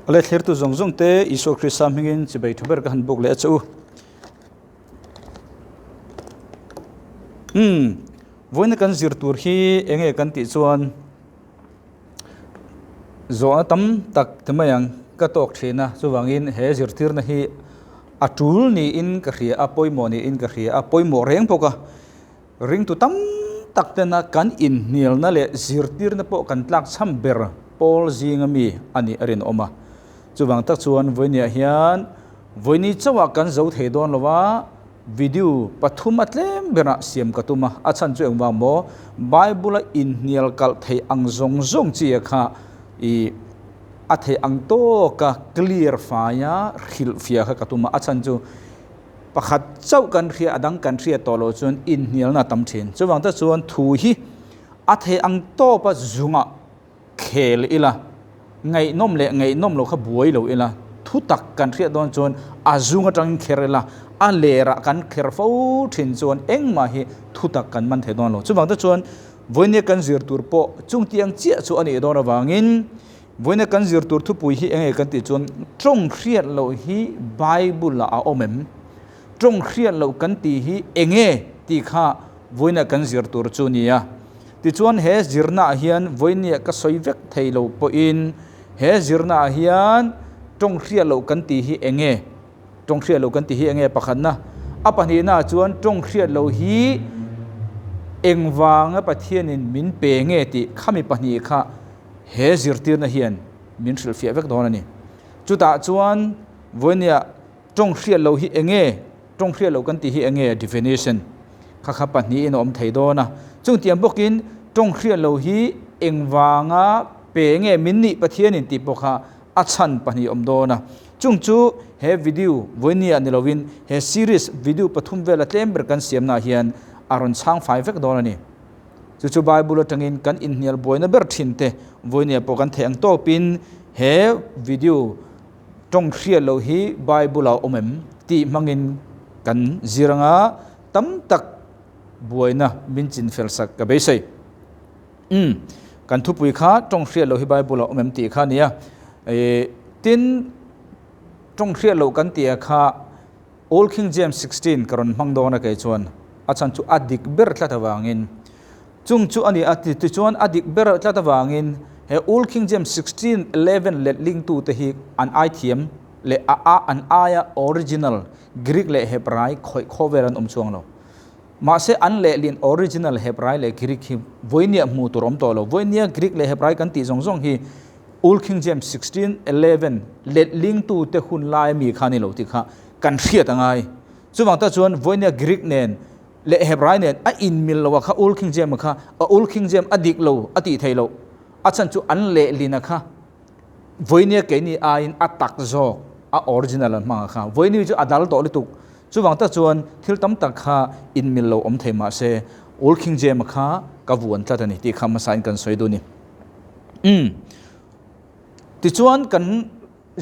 Ale thlirtu zawng zawng te Isua Krista hmingin chibai tha ber ka han buk leh a che u. Umm, vawiina kan zir tur hi enge kan tih chuan zawhna tam tak ti mai ang ka tawk thin a, chuvangin he zirtirna hi a tul niin ka hria a, pawimawh niin ka hria a, pawimawh reng bawk a. Ringtu tam tak tena kan inhnialna leh zirtirna pawh kan tlakchham ber pawl zinga mi a nih a rinawm a. Chuvang tak chuan vawinia hian vawini chauhah kan zo thei dawn lo a, video pathum a tlem berah siam ka tum a, a chhan chu engvang maw? Bible-a inhnial kalh theih ang zawng zawng chi a kha i a theih ang tawka clear faia hrilhfiah kha ka tum a, a chhan chu Pakhat chauh kan hria, a dang kan hriat tawh loh chuan inhnialna a tam thin. Chuvang te chuan thu hi a thei ang tawpa zungah khel ila, ngaihnawm leh ngaihnawm lo kha buai lo ila, thu tak kan hriat dawn chuan a zung atangin kher ila, a lerah kan kher fo thin chuan engmah hi thu tak kan man thei dawn lo. Chuvang te chuan vawinia kan zir tur pawh chungtiang chiah chu a nih dawn avangin Vawiina kan zir tur thupui hi enge kan tih chuan tawng hriat loh hi Bible ah a awm em? Tawng hriat loh kan tih hi enge tih kha vawiina kan zir tur chu ni a. Tichuan he zirna ah hian vawinia ka sawi vek thei lo pawhin he zirna ah hian tawng hriat loh kan tih hi enge? Tawng hriat loh kan tih hi enge pakhatna? A pahnihna ah chuan tawng hriat loh hi engvanga Pathianin min pe nge tih khami pahnih kha He zirtirna hian min hrilhfiah vek dawn a ni. Chutah chuan vawinia tawng hriat loh hi enge, tawng hriat loh kan tih hi enge definition kha kha pahnihin a awm thei dawn a. Chungtiang bawkin tawng hriat loh hi engvanga pe nge min nih Pathianin tih pawh kha a chhan pahnih a awm dawn a. Chung chu he video vawinia ni lovin he series video pathum vela tlem ber kan siamnaah hian a rawn chhang fai vek dawn a ni. Chu chu Bible atangin kan inhnial buaina ber thin te vawinia pawh kan theih ang tawpin he video tawng hriat loh hi Bible ah a awm em tih hmangin kan zir anga tam tak buaina min chin fel sak ka beisei. Umm kan thupui kha tawng hriat loh hi Bible ah a awm em tih kha a nia. Tin tawng hriat loh kan tih ah kha Old King James 16 ka rawn hmang dawn a kei chuan a chhan chu a dik ber tlat avangin chung chu a ni a ti tichuan a dik ber tlat avangin he Old King James 16 11 letling tute hi an ai thiam leh a a an aia original Greek leh Hebrai khawih khawvel an awm chuang lo. Mahse an lehlin original Hebrai leh Greek hi vawinia hmuh tur awm tawh lo. Vawinia Greek leh Hebrai kan tih zawng zawng hi Old King James 1611 letlingtute hun lai mi kha a ni lo tih kha kan hriat a ngai. Chuvang tak chuan vawinia Greek nen leh Hebrai nen a inmil lo a kha Old King James kha a Old King James a dik lo a tih theih loh. A chhan chu an lehlin a kha vawinia keini aiin a tak zawk a original an hmang a kha. Vawini chu a dal tawh lutuk. Chuvang tak chuan thil tam tak kha inmil lo awm thei mah se Old King James kha ka vuan tlat a ni tih kha hmasain kan sawi duh a ni. Umm. Tichuan kan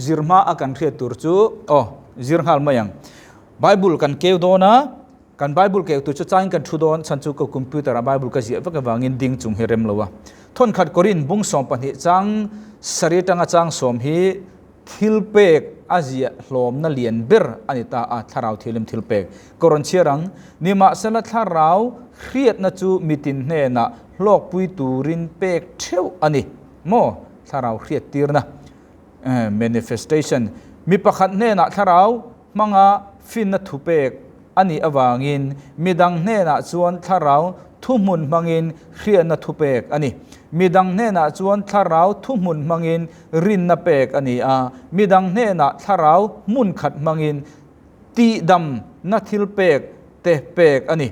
zir hma a kan hriat tur chu aw zir nghal mai ang. Bible kan keu dawn a, kan Bible keu tur chu chain kan thu dawn chhan chu ka computer ah Bible ka ziah vek avangin ding chung hi rem lo a. Thawnkhat Korin bung 12 chang sarih atanga chang sawm hi thil pek a ziah hlawmna lian ber a ni ta a, thlarau thilim thil pek. Ka rawn chhiar ang, nimahsela thlarau hriatna chu mitin hnenah hlawkpui turin pek theuh a ni maw? Thlarau hriattirna, manifestation, mi pakhat hnenah thlarau hmanga finna thu pek a nih avangin midang hnenah chuan thlarau thuhmun hmangin hriatna thu pek a ni. Midang hnenah chuan thlarau thuhmun hmangin rinna pek a ni a, midang hnenah thlarau hmun khat hmangin tihdamna thil pek te pek a ni.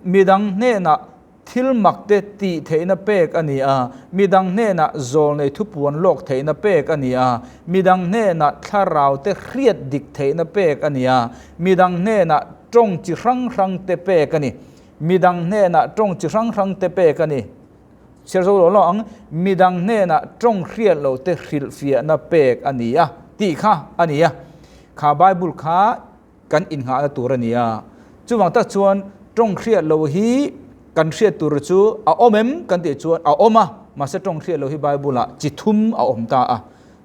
Midang hnenah thil mak te tih theihna pek a ni a, midang hnenah zawlnei thupuan lawk theihna pek a ni a, midang hnenah thlarau te hriat dik theihna pek a ni a, midang hnenah tawng chi hrang hrang te pek a ni. Midang hnenah tawng chi hrang hrang te pek a ni. Chhiar zo lo lo ang, midang hnenah tawng hriat loh te hrilhfiahna pek a ni a tih kha a ni a. Kha Bible kha kan innghahna tur a ni a. Chuvang tak chuan tawng hriat loh hi kan hriat tur chu a awm em kan tih chuan a awm a, mahse tawng hriat loh hi Bible ah chi thum a awm ta a.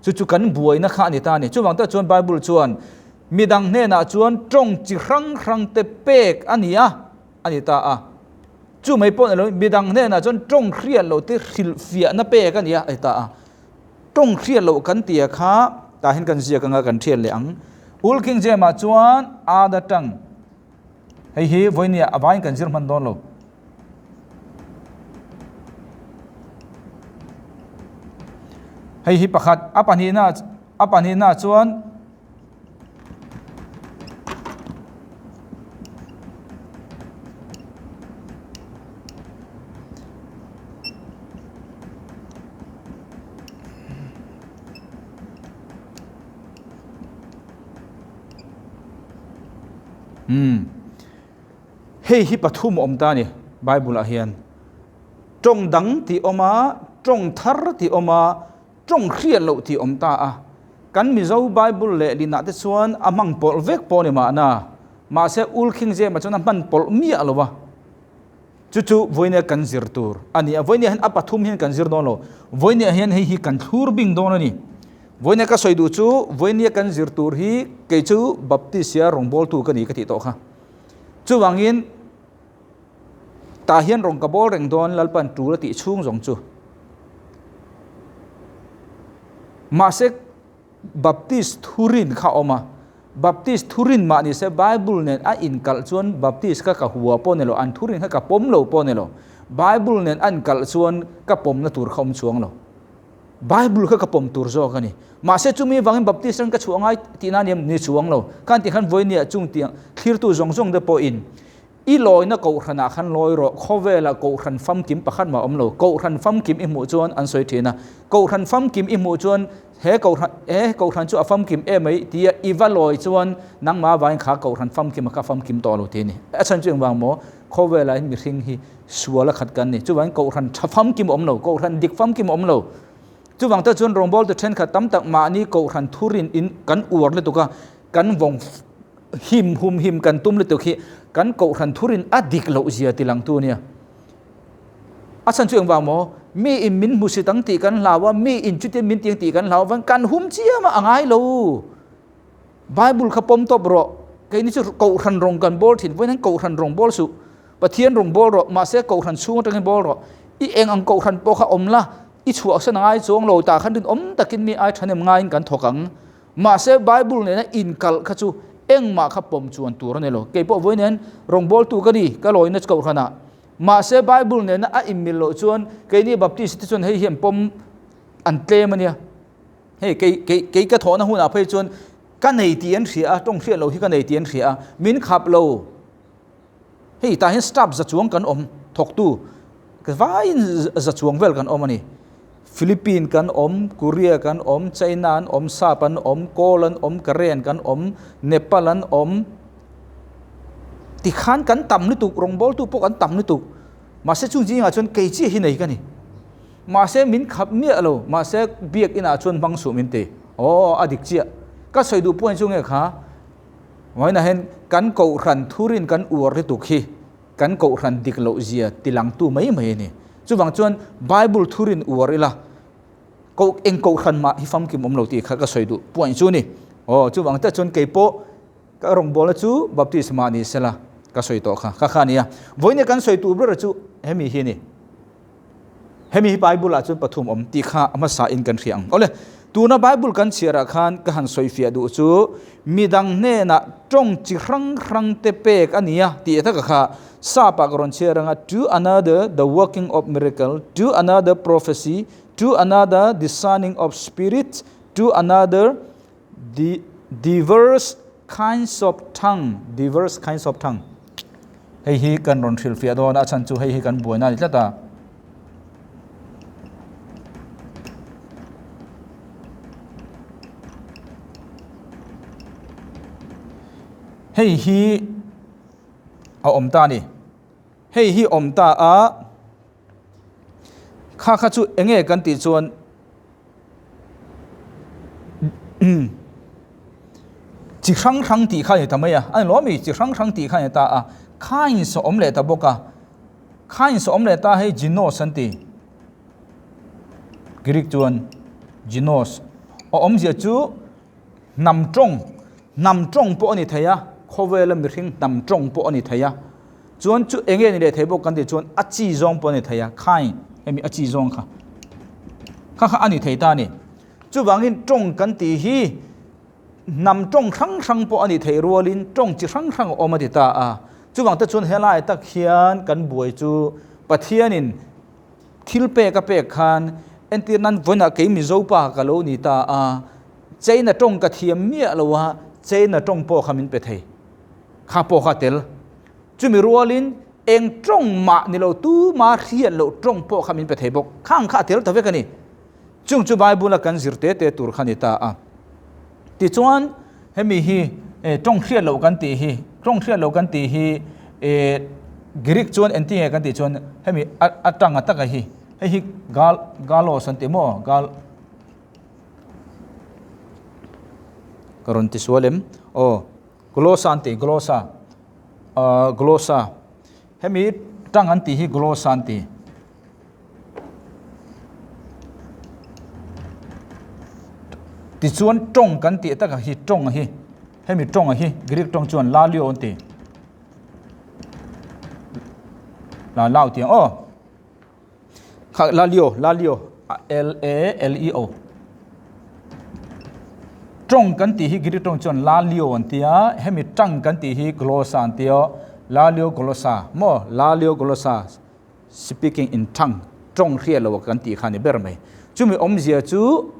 Chu chu kan buaina kha a ni ta a ni. Chuvang tak chuan Bible chuan midang hnenah chuan tawng chi hrang hrang te pek a ni a, a ni ta a. Chu mai pawh ni lo midang hnenah chuan tawng hriat loh te hrilhfiahna pek a ni a, a ti ta a. Tawng hriat loh kan tia kha tah hian kan ziak anga kan thiat leh ang. Old King James ah chuan other tongue hei hi vawinia a vaiin kan zir hman dawn lo. Hei hi pakhat a pahnihna a pahnihna chuan Umm hei hi pathum a awm ta a ni bible ah hian tawng dang tih awm a tawng thar tih awm a Tawng hriat loh tih awm ta a, kan Mizo Bible lehlinah te chuan a hmang pawlh vek pawh a ni mahna, mahse Ul King James-a chuan a hman pawlh miah lo a. Chu chu vawinia kan zir tur a ni a, vawinia hian a pathum hian kan zir dawn lo, vawinia hian hei hi kan thlur bing dawn a ni. Vawinia ka sawi duh chu vawinia kan zir tur hi kei chu Baptist-a rawngbawltu ka ni ka tih tawh kha. Chuvangin Tah hian rawn ka bawl reng dawn Lalpan tul a tih chhung zawng chu. Mahse Baptist thurin kha awm a, Baptist thurin mah ni se Bible nen a inkalh chuan Baptist kha ka hua pawh ni lo, an thurin kha ka pawm lo pawh ni lo, Bible nen a inkalh chuan ka pawmna tur kha awm chuang lo. Bible kha ka pawm tur zawk a ni. Mahse chumi vangin Baptist ran ka chhuah ngai tihna a ni em? Ni chuang lo. Khan ti khan vawinia chung tiang thlirtu zawng zawng te pawhin I lawina kohhranah khan lawi rawh, khawvelah kohhran famkim pakhat mah a awm lo. Kohhran famkim i hmuh chuan an sawi thin a, kohhran famkim i hmuh chuan he kohhran he kohhran chu a famkim em mai tia i va lawi chuan nangmah avangin kha kohhran famkim a kha famkim tawh lo ti a ni. A chhan chu engvang maw? Khawvelah hian mihring hi sual a khat kan ni. Chuvangin kohhran tha famkim a awm lo, kohhran dik famkim a awm lo. Chuvang te chuan rawngbawltu thenkhat tam tak mahni kohhran thurin in kan uar lutuk a, kan vawng Him hum him kan tum lutuk hi kan kohhran thurin a dik loh zia ti langtu a nia. A chhan chu engvang maw? Mi in min hmu sit ang tih kan hlau a, mi in chutin min ti ang tih kan hlau avangin kan hum chiam a, a ngai lo. Bible kha pawm tawp rawh. Keini chu kohhran rawng kan bawl thin, vawiin hian kohhran rawng bawl suh. Pathian rawng bawl rawh, mahse kohhran chhung atangin bawl rawh. I eng ang kohhran pawh kha awm la, i chhuahsan a ngai chuang lo, tah khan rinawm takin mi ai thahnem ngaiin kan thawk ang. Mahse Bible nena inkalh kha chu engmah kha pawm chuan tur a ni lo. Kei pawh vawi nen rawngbawltu ka ni, ka lawina chu kohhranah. Mahse Bible nena a inmil loh chuan keini Baptist te chuan hei hian pawm an tlem a nia. Hei kei kei kei ka thawhna hunah phei chuan ka nei tih an hria a, tawng hriat loh hi ka nei tih an hria a, min khap lo. Hei tah hian staff za chuang kan awm thawktu vaiin za chuang vel kan awm a ni. Philippine kan awm, Korea kan awm, China an awm, Sap an awm, Kawl an awm, Karen kan awm, Nepal an awm. Tikhan kan tam lutuk, rawngbawltu pawh kan tam lutuk. Mahse chung zingah chuan kei chiah hi nei ka ni. Mahse min khap miah lo, mahse biak inah chuan hmang suh min ti. Aw a dik chiah. Ka sawi duh pawh chu nge kha? Vawiinah hian kan kohhran thurin kan uar lutuk hi kan kohhran dik loh zia tilangtu mai mai a ni. Chuvang chuan Bible thurin uar ila koh eng kohhran mah hi famkim awm lo tih kha ka sawi duh point chu a ni. Aw chuvang te chuan kei pawh ka rawngbawlna chu Baptist mah ni sela ka sawi tawh kha kha kha a ni a. Vawiina kan sawi tur ber chu hemi hi a ni. Hemi hi Bible ah chuan pathum awm tih kha a hmasa in kan hria ang. Awle, tuna Bible kan chhiar ah khan ka han sawi fiah duh chu midang hnenah tawng chi hrang hrang te pek a nia tih taka kha sap ah ka rawn chhiar ang a, to another the working of miracle, to another prophecy, to another discerning of spirits, to another the diverse kinds of tongue, diverse kinds of tongue. Hei hi kan rawn hrilhfiah dawn a, a chhan chu hei hi kan buaina a ni tlat a. Hei hi a awm ta a ni. Hei hi awm ta a, kha kha chu eng nge kan tih chuan Chi hrang hrang tih kha a ni ta mai a, a ni lo ami? Chi hrang hrang tih kha a ni ta a, kinds a awm leh ta bawk a, kinds a awm leh ta hei genos an ti, Greek chuan genos. A awmzia chu hnam tawng, hnam tawng pawh a ni thei a, khawvela mihring hnam tawng pawh a ni thei a. Chuan chu eng nge ni leh thei bawk kan tih chuan a chi zawng pawh a ni thei a, kind, hemi a chi zawng kha kha kha a ni thei ta a ni. Chuvangin tawng kan tih hi hnam tawng hrang hrang pawh a ni theih rualin tawng chi hrang hrang a awm a ti ta a. Chuvang te chuan helai tak hian kan buai chu Pathianin thil pek a pek khan entir nan vawiinah kei Mizo pa ka lo ni ta a, China tawng ka thiam miah lo a, China tawng pawh kha min pe thei. Kha pawh kha a tel. Chumi rualin eng tawng mah ni lo tuma hriat loh tawng pawh kha min pe thei bawk. Khang kha a tel ta vek a ni. Chung chu Bible a kan zir te te tur kha ni ta a. Tichuan hemi hi tawng hriat loh kan tih hi, tawng hriat loh kan tih hi Greek chuan engtin nge kan tih chuan hemi a tanga taka hi, hei hi gal galos an ti maw gal ka rawn ti sual em aw glossa an ti glossa glossa hemi tang an tih hi glossa an ti. Tichuan tawng kan tih takah hi tawng hi hemi tawng hi Greek tawng chuan lalio an ti la lau tiang aw kha lalio lalio l a l e o tawng kan tih hi Greek tawng chuan lalio an tia hemi tang kan tih hi glossa an tia lalio glossa maw lalio glossa Speaking in tongue, tawng hriat loh kan tih kha a ni ber mai. Chumi awmzia chu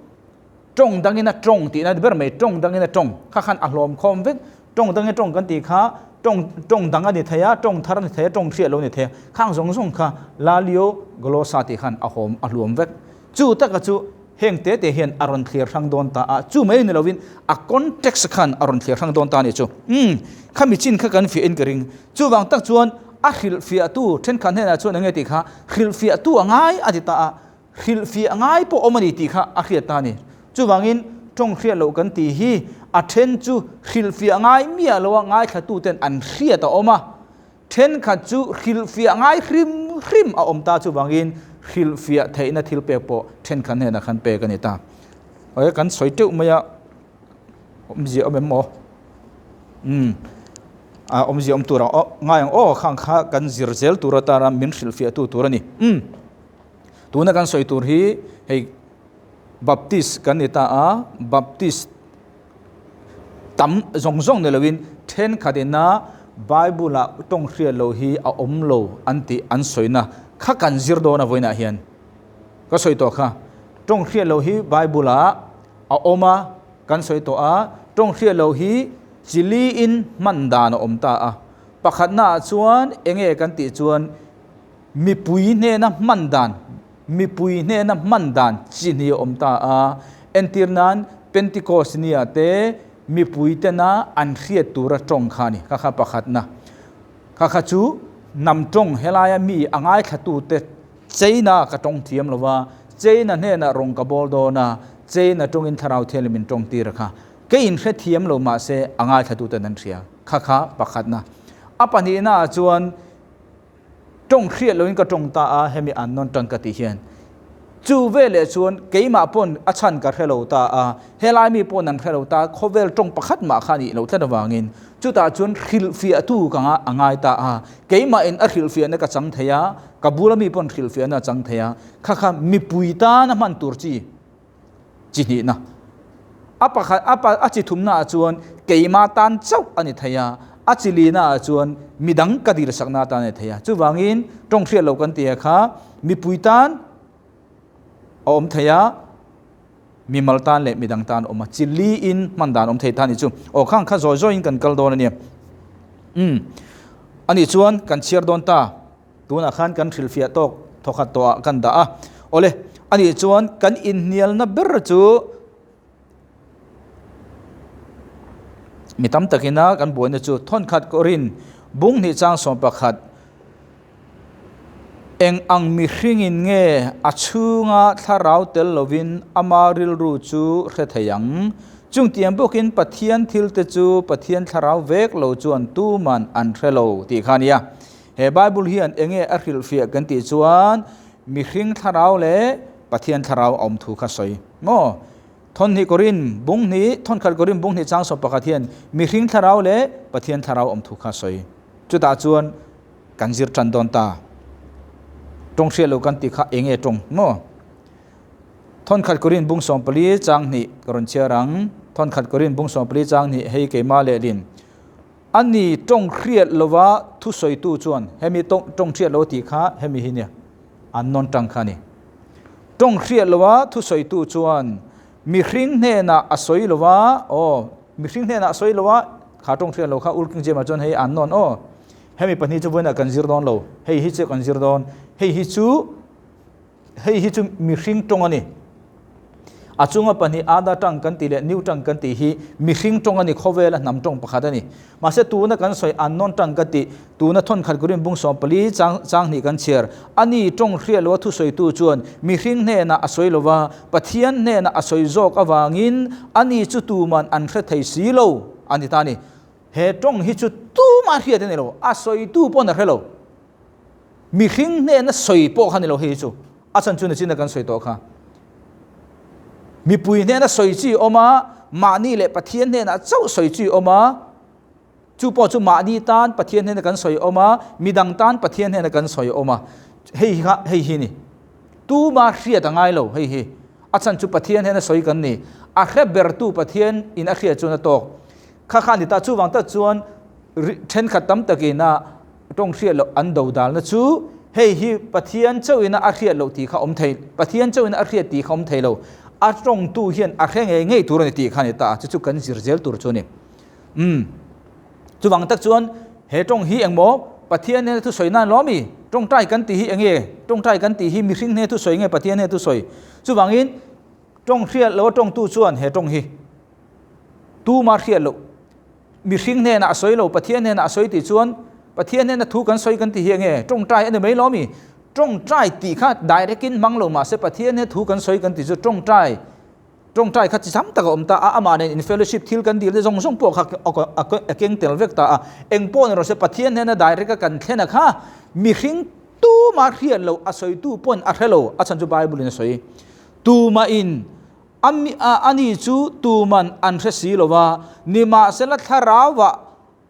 tawng dangin a tawng tihna a ni ber mai, tawng dangin a tawng kha khan a hlawm khawm vek. Tawng dangin tawng kan tih kha tawng tawng dang a ni thei a, tawng thar a ni thei a, tawng hriat loh a ni thei a. Khang zawng zawng kha Lalio Glossa tih khan a hawm a hluam vek. Chu taka chu heng te te hian a rawn thlir hrang dawn ta a, chu mai ni lovin a context khan a rawn thlir hrang dawn ta a nih chu. Umm, khami chin kha kan fiahin ka ring. Chuvang tak chuan a hrilhfiahtu thenkhat hnenah chuan enge tih kha hrilhfiahtu a ngai a ti ta a, hrilhfiah ngai pawh awm a ni tih kha a hriat ta a ni. Chuvangin tawng hriat loh kan tih hi a then chu hrilhfiah ngai miah loa ngaithlatuten an hriat a awm a, thenkhat chu hrilhfiah ngai hrim hrim a awm ta chuvangin hrilhfiah theihna thil pek pawh thenkhat hnenah khan pek a ni ta. Awle kan sawi teuh mai a. Awmzia awm em maw? Umm a awmzia awm tur ang aw ngai ang aw khang kha kan zir zel tur atana min hrilhfiah tu tur a ni. Umm tuna kan sawi tur hi hei Baptist kan ni ta a, Baptist tam zawng zawng ni loin thenkhat ina Bible ah tawng hriat loh hi a awm lo an tih an sawina kha kan zir dawn a vawiinah hian ka sawi tawh kha tawng hriat loh hi Bible ah A awm a, kan sawi tawh a, tawng hriat loh hi chili in hman dan a awm ta a. Pakhatna ah chuan enge kan tih chuan mipui hnena hman dan, mipui hnena hman dan chi hnih a awm ta a. Entir nan Pentecost nia te mipui tena an hriat tura tawng kha a ni, kha kha pakhatna. Kha kha chu hnam tawng helaia mi a ngaithlatute China ka tawng thiam lo va, China hnenah rawng ka bawl dawn a, China tawngin Thlarau Thianghlim min tawng tir a kha. Kei in hre thiam lo mahse a ngaithlatuten an hria. Kha kha pakhatna. A pahnihna ah chuan tawng hriat loin ka tawng ta a, hemi an nawn tan ka tih hian. Chu veleh chuan keimah pawn a chhan ka hre lo ta a, helai mi pawn an hre lo ta, khawvel tawng pakhat mah kha nih loh tlat avangin chutah chuan hrilhfiahtu ka a ngai ta a, keimahin a hrilhfiahna ka chang thei a, ka bula mi pawn hrilhfiahna a chang thei a, kha kha mipui tana hman tur chi chi hnihna. A pakhat a pa a chi thumna ah chuan keima tan chauh a ni thei a, a chi lina ah chuan midang ka dil sakna atan a ni thei a. Chuvangin tawng hriat loh kan tih ah kha mipui tan a awm thei a, mimal tan leh midang tan a awm a, chi liin hman dan awm thei ta a ni chu. Aw khang kha zawi zawiin kan kal dawn a nia. Umm anih chuan kan chhiar dawn ta. Tunah khan kan hrilhfiah tawk thawkhat tawhah kan dah a. Awle, anih chuan kan inhnialna ber chu mi tam takina kan buaina chu thawnkhat Korin bung hnih chang 11 eng ang mihringin nge a chhunga thlarau tel lovin ama rilru chu hre thei ang. Chungtiang bawkin Pathian thilte chu Pathian thlarau vek lo chuan tuman an hre lo tih kha a nia. He Bible hian enge a hrilhfiah kan tih chuan mihring thlarau leh Pathian thlarau a awm thu kha sawi maw? Thawnhnih Korin bung hnih, Thawnkhat Korin bung hnih chang 11 hian mihring thlarau leh Pathian thlarau awm thu kha a sawi. Chutah chuan kan zir tan dawn ta. Tawng hriat lo kan tih kha eng nge tawng maw? Thawnkhat Korin bung 14 chang hnih ka rawn chhiar ang. Thawnkhat Korin bung 14 chang hnih hei keimah lehlin. Ani tawng hriat lova thusawitu chuan hemi tawng hriat lo tih kha hemi hi nia an nawn tang kha a ni. Tawng hriat lova thusawitu chuan mihring hnenah a sawi lova aw mihring hnenah a sawi lova kha tawng hriat lo kha Ur King James-ah chuan hei an nawn aw hemi pahnih chu vawiinah kan zir dawn lo hei hi chu kan zir dawn hei hi chu Hei hi chu mihring tawng a ni. A chunga pahnih Ada tang kan tih leh New tang kan tih hi mihring tawng a ni, khawvela hnam tawng pakhat a ni. Mahse tuna kan sawi Unknown tang kan tih, tuna thawnkhat Korin bung 14 chang chang hnih kan chhiar. A ni tawng hriat loa thusawitu chuan mihring hnenah a sawi lova, Pathian hnenah a sawi zawk avangin a ni chu tuman an hre thei si lo a ni ta a ni. He tawng hi chu tumah hriat a ni lo, a sawitu pawn a hre lo. Mihring hnena sawi pawh kha ni lo hei hi chu a chhan chu nachina kan sawi tawh kha. Mipui hnena sawi chi awm a, mahni leh Pathian hnenah chauh sawi chi awm a, chu pawh chu mahni tan Pathian hnena kan sawi awm a, midang tan Pathian hnena kan sawi awm a. Hei hi kha hei hi ni. Tuma hriat a ngai lo hei hi. A chhan chu Pathian hnena sawi kan ni. A hre bertu Pathian in a hriat chuan a tawk. Kha kha ni ta chuvang tak chuan thenkhat tam takin a tawng hriat loh an do dalna chu hei hi Pathian chauhin a hriat loh tih kha awm thei, Pathian chauhin a hriat tih kha awm thei lo, a tawngtu hian a hre ngei ngei tur a ni tih kha a ni ta a, chu chu kan zir zel tur chu a ni. Umm. Chuvang tak chuan he tawng hi engmaw Pathian hnena thusawi nan lawm i? Tawngtai kan tih hi enge? Tawngtai kan tih hi mihring hne thusawi nge Pathian hne thusawi? Chuvangin tawng hriat loh a tawngtu chuan he tawng hi tuma hriat loh Mihring hnenah a sawi lo, Pathian hnenah a sawi tih chuan Pathian hnena thu kan sawi kan ti hi enge? Tawngtai a ni mai lo mi? Tawngtai tih kha direct in hmang lo mahse Pathian hne thu kan sawi kan ti chu tawngtai, tawngtai kha chi tam tak a awm ta a, amah nen in fellowship thil kan dil te zawng zawng pawh kha a keng tel vek ta a, eng pawh ni rawh se Pathian hnena direct a kan thlen a kha mihring tumah hriat loh a sawitu pawn a hre lo, a chhan chu Bible in a sawi. Tumah in A mi a, ani chu tuman an hre si lo va, nimahsela thlarauah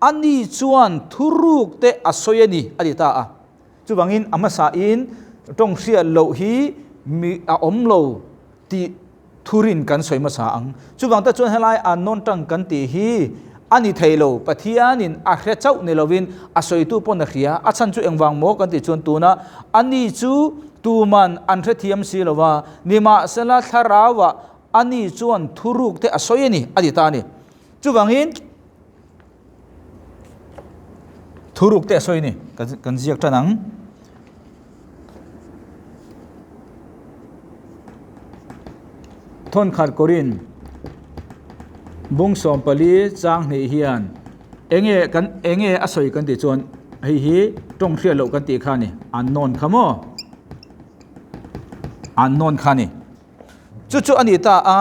ani chuan thuruk te a sawi a ni, a ti ta a. Chuvangin a hmasain tawng hriat loh hi mi a awm lo tih thurin kan sawi hmasa ang. Chuvang te chuan helai a nawn tang kan tih hi a ni thei lo, Pathianin a hre chauh ni lovin a sawitu pawn a hria. A chhan chu engvang maw kan tih chuan tuna ani chu tuman an hrethiam si lo va, Nimahsela thlarauah ani chuan thuruk te a sawi a ni, a ti ta a ni. Chuvangin thuruk te a sawi a ni, kan ziak tan ang. Thawnkhat Korin bung 14 chang hnih hian enge kan enge a sawi kan tih chuan hei hi tawng hriat loh kan tih kha a ni, an nawn kha maw? An nawn kha a ni. Chu chu a ni ta a.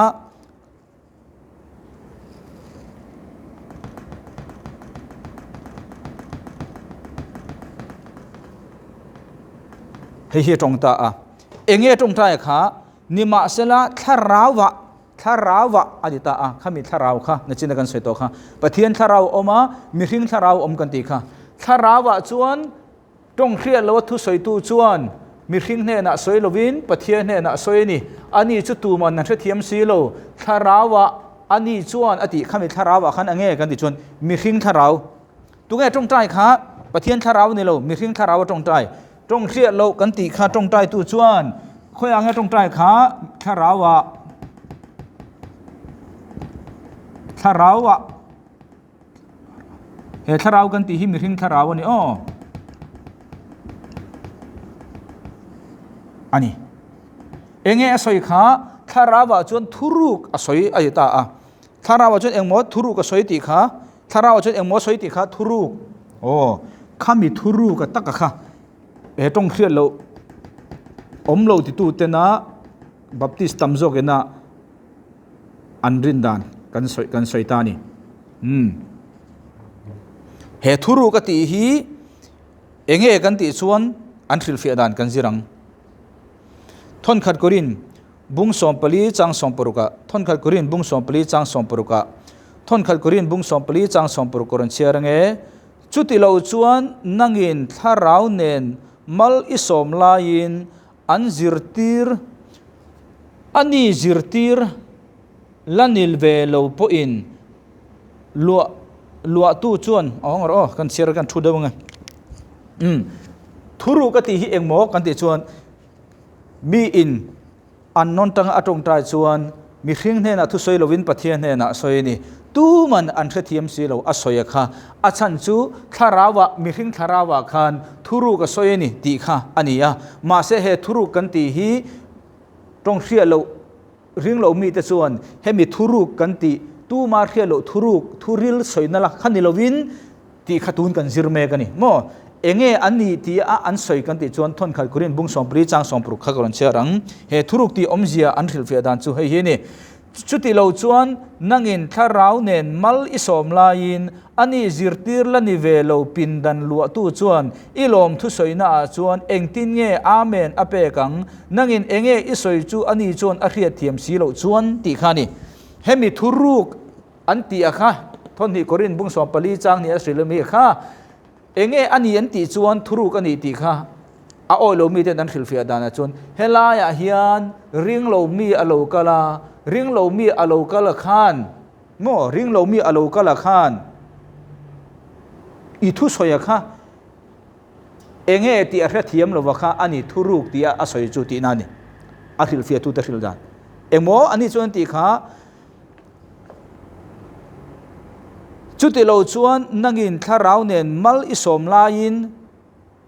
Hei hi a tawng ta a. Enge a tawngtai kha nimahsela thlarauah thlarauah a ti ta a. Khami thlarau kha nachina kan sawi tawh kha. Pathian thlarau a awm a, mihring thlarau a awm kan tih kha. Thlarauah chuan Tawng hriat loa thusawitu chuan mihring hnenah sawi lovin Pathian hnenah a sawi a ni. Ani chu tuman an hrethiam si lo. Thlarauah ani chuan a tih khami thlarauah khan a nge kan tih chuan mihring thlarau. Tunge tawngtai kha Pathian thlarau ni lo, mihring thlarau a tawngtai. Tawng hriat loh kan tih kha tawngtaitu chuan khawiah nge tawngtai kha thlarauah thlarauah He thlarau kan tih hi mihring thlarau a ni aw. A ni. Enge a sawi kha thlarauah chuan thuruk a sawi a ti ta a. Thlarauah chuan engmaw thuruk a sawi tih kha thlarauah chuan engmaw sawi tih kha thuruk. Aw khami thuruk a taka kha he tawng hriat loh awm lo titu tena Baptist tam zawk ina an rin dan kan sawi kan sawi ta a ni. Umm. He thuruk a tih hi enge kan tih chuan an hrilhfiah dan kan zir ang. Thawnkhat Korin. Bung 14 chang 16 ah Thawnkhat Korin bung 14 chang 16 ah Thawnkhat Korin bung 14 chang 16 ka rawn chhiar ange. Chuti lo chuan nangin thlarau nen mal i sawm laiin an zirtir a ni zirtir la nil ve lo pawhin luah luahtu chuan a awng rawh aw kan chhiar kan thu deuh ange. Umm thuruk a tih hi engmaw kan tih chuan Mi in an nawn tanga a tawngtai chuan mihring hnenah thusawi lovin Pathian hnenah a sawi a ni. Tuman an hrethiam si lo a sawi a kha. A chhan chu thlarauah, mihring thlarauah khan thuruk a sawi a ni tih kha a ni a. Mahse he thuruk kan tih hi tawng hriat loh ring lo mite chuan hemi thuruk kan tih tuma hriat loh thuruk, thuril sawina la kha ni lovin, Tih kha tun kan zir mek a ni maw? Enge an nih tih a an sawi kan tih chuan Thawnkhat Korin bung 14 chang 16 kha ka rawn chhiar ang. He thuruk tih awmzia an hrilhfiah dan chu hei hi a ni. Chuti lo chuan nangin thlarau nen mal i sawm laiin a ni zirtir la ni ve lo pindan luahtu chuan i lawm thusawina ah chuan engtin nge Amen a pek ang? Nangin enge i sawi chu a ni chuan a hriatthiam si loh chuan tih kha a ni. Hemi thuruk An tih a kha, Thawhnih Korin bung 14 chang ni a hrilh ami kha, enge a ni an tih chuan thuruk a nih tih kha a awi lo miten an hrilhfiah danah chuan helaiah hian ring lo mi a lo kal a, ring lo mi a lo kal a khan maw ring lo mi a lo kal a khan i thusawi a kha enge tih a hrethiam lova kha a ni thuruk tih a sawi chu tihna a ni, a hrilhfiahtute hrilh dan. Engmaw a nih chuan tih kha. Chuti lo chuan nangin thlarau nen mal i sawm laiin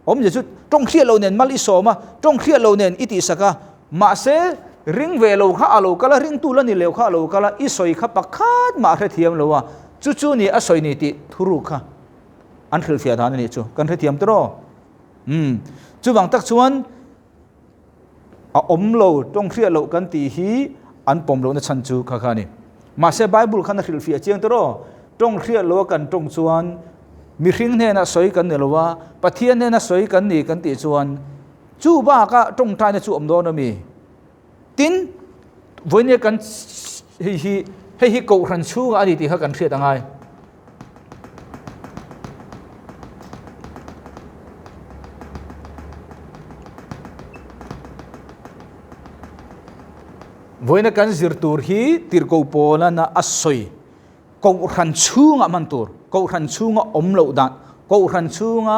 awmzia chu tawng hriat lo nen mal i sawm a, tawng hriat lo nen i tihsak a, mahse ring ve lo kha a lo kal a, ringtu la ni leu kha a lo kal a, i sawi kha pakhat mah a hrethiam lo a, chu chu ni a sawi ni tih thuruk kha an hrilhfiah dan a nih chu, kan hrethiam tawh. Umm chuvang tak chuan. A awm lo, tawng hriat loh kan tih hi an pawm lohna chhan chu kha kha a ni. Mahse Bible khan a hrilhfiah chiang tawh aw, tawng hriat loh a kan tawng chuan mihring hnena sawi kan ni lo a, Pathian hnena sawi kan ni kan tih chuan chu bakah tawngtaina chu awm dawn a mi? Tin, vawinia kan hei hi hei hi kohhran chhungah a ni tih kha kan hriat a ngai. Vawiina kan zir tur hi tirhkoh pawlana a sawi kohhran chhunga hman tur, kohhran chhunga awm loh dan, kohhran chhunga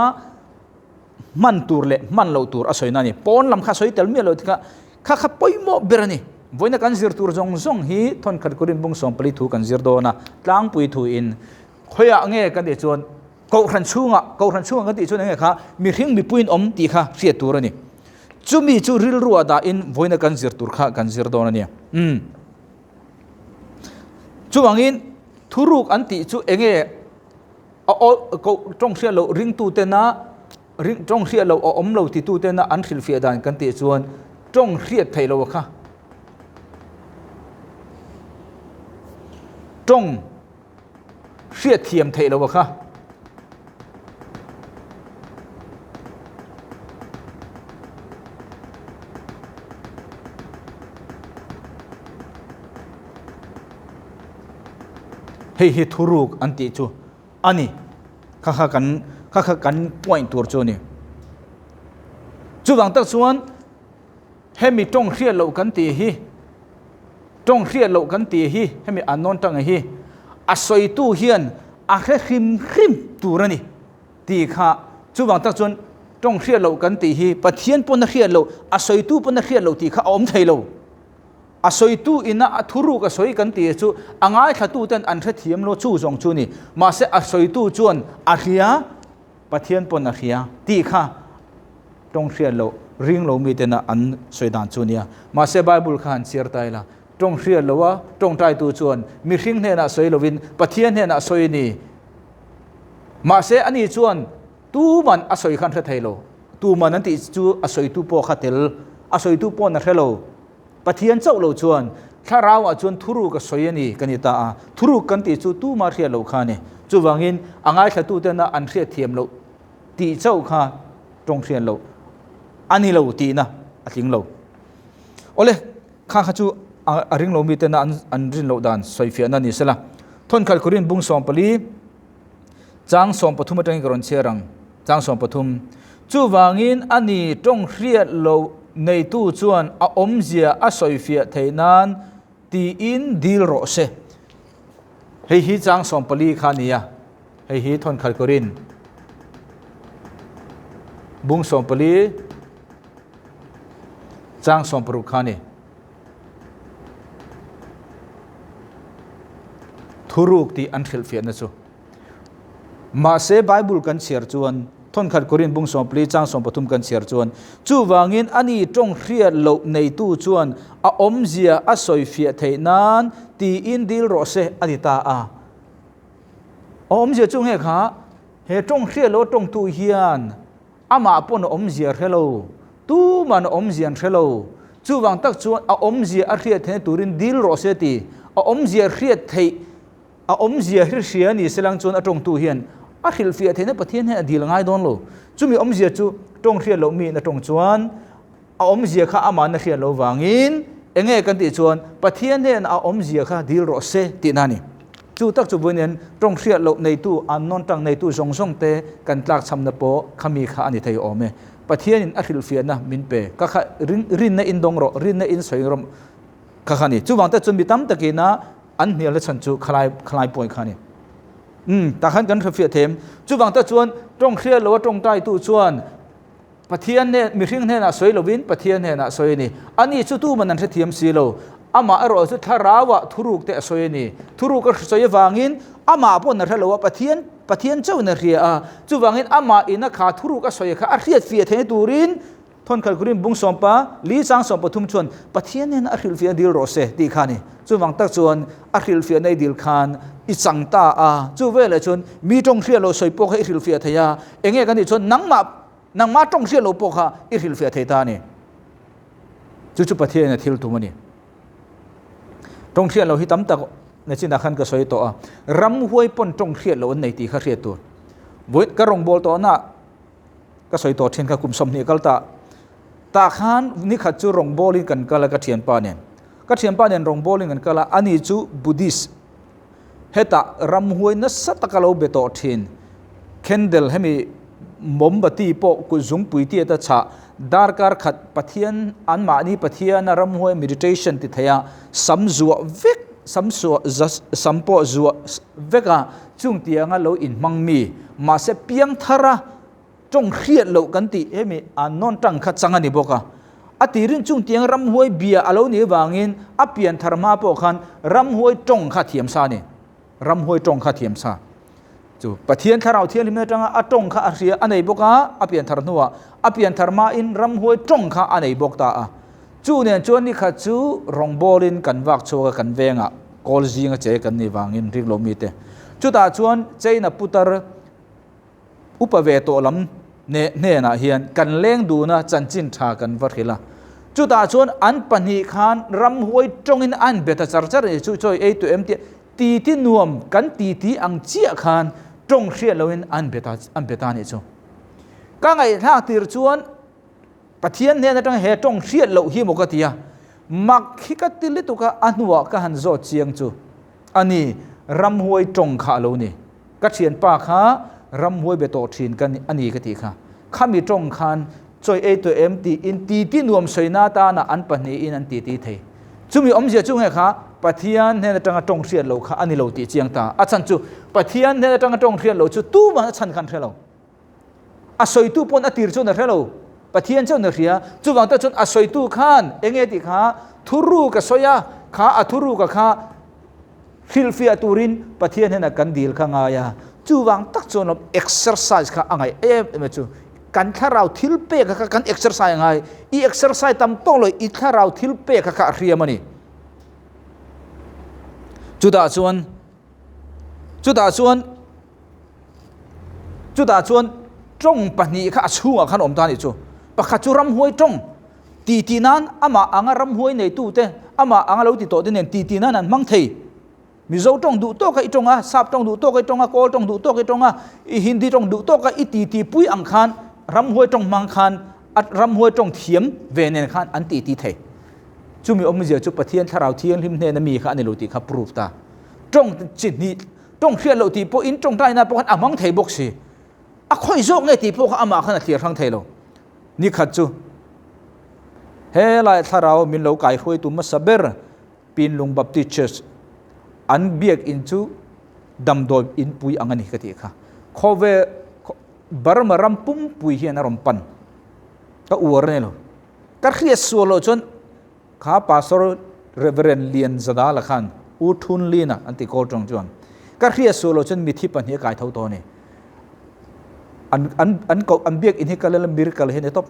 hman tur leh hman loh tur a sawina a ni. Pawn lam kha sawi tel miah lo tikah kha kha pawimawh ber a ni. Vawiina kan zir tur zawng zawng hi Thawnkhat Korin bung 14 thu kan zir dawn a, tlangpui thuin khawiah nge kan tih chuan Kohhran chhungah, Kohhran chhungah kan tih chuan enge kha mihring mipuiin awm tih kha hriat tur a ni. Chumi chu rilruah dahin vawiina kan zir tur kha kan zir dawn a nia. Umm. Chuvangin thuruk an tih chu enge A aw koh tawng hriat loh ringtu tena ring tawng hriat loh a awm lo titu tena an hrilhfiah dan kan tih chuan tawng hriat theih loh a kha. Tawng hriat thiam theih loh a kha. Hei hi thuruk an tih chu a ni. Kha kha kan kha kha kan point tur chu a ni. Chuvang tak chuan hemi tawng hriat loh kan tih hi tawng hriat loh kan tih hi hemi an nawn tanga hi a sawitu hian a hre hrim hrim tur a ni tih kha chuvang tak chuan tawng hriat loh kan tih hi Pathian pawn a hriat loh a sawitu pawn a hriat loh tih kha a awm thei lo. A sawitu ina a thuruk a sawi kan tih chu a ngaithlatu ten an hrethiam lo chu zawng chu ni. Mahse a sawitu chuan a hria, Pathian pawn a hria tih kha tawng hriat loh ring lo mi tena an sawi dan chu nia. Mahse Bible kha han chhiar ta ila, tawng hriat loh a tawngtaitu chuan mihring hnenah sawi lovin Pathian hnenah sawi a ni. Mahse ani chuan tuman a sawi kha an hre thei lo. Tuman an tih chu a sawitu pawh kha tel, a sawitu pawn a hre lo. Pathian chauh lo chuan thlarauah chuan thuruk a sawi a ni kan ti ta a, thuruk kan tih chu tuma hriat loh kha a ni. Chuvangin a ngaithlatutena an hriat thiam loh tih chauh kha tawng hriat loh a ni lo tihna a tling lo. Awle, Kha kha chu a ring lo mite na an rin loh dan sawifiahna ni sela. Thawnkhat Korin bung 14 chang 13 atangin ka rawn chhiar ang. Chang 13. Chuvangin a ni tawng hriat loh neitu chuan a awmzia a sawifiah theih nan tiin dil rawh se. Hei hi chang 14 kha a ni a, hei hi Thawnkhat Korin bung 14 chang 16 kha a ni. Thuruk tih an hrilhfiahna chu. Mahse Bible kan chhiar chuan Thawnkhat Korin bung 14 chang 13 kan chhiar chuan chuvangin ani tawng hriat loh neitu chuan a awmzia a sawifiah theih nan tiin dil rawh se a ti ta a. A awmzia chu nge kha he tawng hriat loh tawngtu hian Amah pawn a awmzia hre lo, tuman a awmzia an hre lo. Chuvang tak chuan a awmzia a hriat theihna turin dil rawh se ti. A awmzia hriat theih, a awmzia hri hria ni se lang chuan a tawngtu hian a hrilhfiah theihna Pathian hian a dil ngai dawn lo. Chumi awmzia chu tawng hriat loh miin a tawng chuan a awmzia kha ama'n a hriat loh vangin enge kan tih chuan Pathian hian a awmzia kha dil rawh se tihna a ni. Chu tak chu vawiin tawng hriat loh neitu, an nawn tang neitu zawng zawng te kan tlakchhamna pawh khami kha a ni thei awm e. Pathianin a hrilhfiahna min pe ka kha rinna in dawng rawh, rinna in sawi rawh kha kha a ni. Chuvang te chuan mi tam takina an hnialna chhan chu khalai khalai pawi kha a ni. Umm tah khan kan hrefiah them. Chuvang te chuan tawng hriat loh a tawngtaitu chuan Pathian hnen, mihring hnenah sawi lovin Pathian hnenah sawi a ni. Ani chu tuman an hrethiam si lo. Amah erawh chu thlarauah thuruk te a sawi a ni. Thuruk a sawi avangin amah pawn a hre lo a, Pathian, Pathian chauhin a hria a. Chuvangin amah ina kha thuruk a sawi kha a hriat fiah theihna turin Thawnkhat Korin bung sawmpa li chang 13 chuan Pathian hnenah a hrilhfiahna dil rawh se tih kha a ni. Chuvang tak chuan a hrilhfiahna i dil khan i chang ta a. Chu veleh chuan mi tawng hriat loh sawi pawh kha i hrilhfiah thei a. Enge kan tih chuan nangmah Nangmah tawng hriat loh pawh kha i hrilhfiah thei ta a ni. Chu chu Pathianin a thil tum a ni. Tawng hriat loh hi tam tak nachinah khan ka sawi tawh a. Ramhuai pawn tawng hriat loh an nei tih kha hriat tur. Vawi ka rawngbâwl tawhna ka sawi tawh thin kha kum 20 kal ta. Tah khan nikhat chu rawngbâwlin kan kal a ka thianpa nen. Ka thianpa nen rawngbâwlin kan kal a, ani chu Buddhist Hetah ramhuai nasa taka lo be tawh thin. Candle hemi mombati pawh kut zungpui tiat a chhah. Darkar khat Pathian anmahni Pathiana ramhuai meditation ti thei a, sam zuah vek, sam suah sam pawh zuah vek a, chung tianga lo inhmang mi. Mahse piangthar a tawng hriat loh kan tih hemi an nawn tang kha chang a ni bawk a. A tirin chung tiang ramhuai bia a lo nih avangin a pian thar hma pawh khan ramhuai tawng kha thiam sa a ni. Ramhuai tawng kha thiam sa. Chu Pathian Thlarau Thianghlim atanga a tawng kha a hria a nei bawk a, a pian thar hnuah a pian thar hmain ramhuai tawng kha a nei bawk ta a. Chu nen chuan ni khat chu rawngbawlin kan vak chhuak a kan vengah kawl zinga che kan nih vangin rik lo mite. Chutah chuan China putar Upa ve tawh lam hnenah hian kan leng dun a, chanchin tha kan va hrilh a. Chutah chuan an pahnih khan ramhuai tawngin an be ta char char a ni. Chu chawi ei tawh em tih titi nuam kan titi ang chiah khan tawng hriat loin an be ta an be ta a nih chu. Ka ngaihthlak tir chuan Pathian hnen atanga he tawng hriat loh hi maw ka ti a, mak hi ka ti lutuk a, a hnuah ka han zawt chiang chu a ni, ramhuai tawng kha a lo ni. Ka thianpa kha ramhuai be tawh thin ka a ni ka tih kha. Khami tawng khan chawi ei tawh em tiin titi nuam sawina atana an pahnihin an titi thei. Chumi awmzia chu nge kha Pathian hnen atanga tawng hriat loh kha a ni lo tih chiang ta. A chhan chu Pathian hnen atanga tawng hriat loh chu tuman a chhan khan hre lo. A sawitu pawn a tir chuan a hre lo. Pathian chuan a hria. Chuvang te chuan a sawitu khan enge tih kha thuruk a sawi a, kha a thuruka kha hrilhfiah turin Pathian hnenah kan dil kha ngai a. Chuvang tak chuan lawm exercise kha a ngaih em em a chu. Kan thlarau thil pek kha kan exercise a ngai. I exercise tam tawk lo i thlarau thil pek kha a hriam a ni. Chutah chuan chutah chuan Chutah chuan tawng pahnih kha a chhungah khan awm ta a nih chu. Pakhat chu ramhuai tawng ti tih nan amah anga ramhuai neitute, amah anga lo ti tawh te nen ti tih nan an hmang thei. Mizo tawng duh tawka i tawng a, Sap tawng duh tawka i tawng a, Kawl tawng duh tawka i tawng a, i Hindi tawng duh tawka i ti ti pui ang khan ramhuai tawng hmang khan a ramhuai tawng thiam ve nen khan an ti ti thei. Chumi awmzia chu Pathian Thlarau Thianghlim hnena mi kha a ni lo tih kha proof ta. Tawng chi hnih, tawng hriat loh tih pawhin tawngtaina pawh khan a hmang thei bawk si. A khawih zawk nge tih pawh kha amah khan a thlir hrang thei lo. Ni khat chu helai thlarau min lo kaihruaitu hmasa ber Pinlung Baptist Church an biak in chu damdawi in pui ang a ni ka tih kha. Khawvel Burma ram pumpui hian a rawn pan. Ka uar a ni lo. Ka hriat sual loh chuan kha Pastor Reverend Lian Zadala khan U Thun Lina an ti kawl tawng chuan ka hriat sual loh chuan mithi pahnih a kai tho tawh a ni. An an an koh an biak in hi kal ila miracle hi a ni tawp.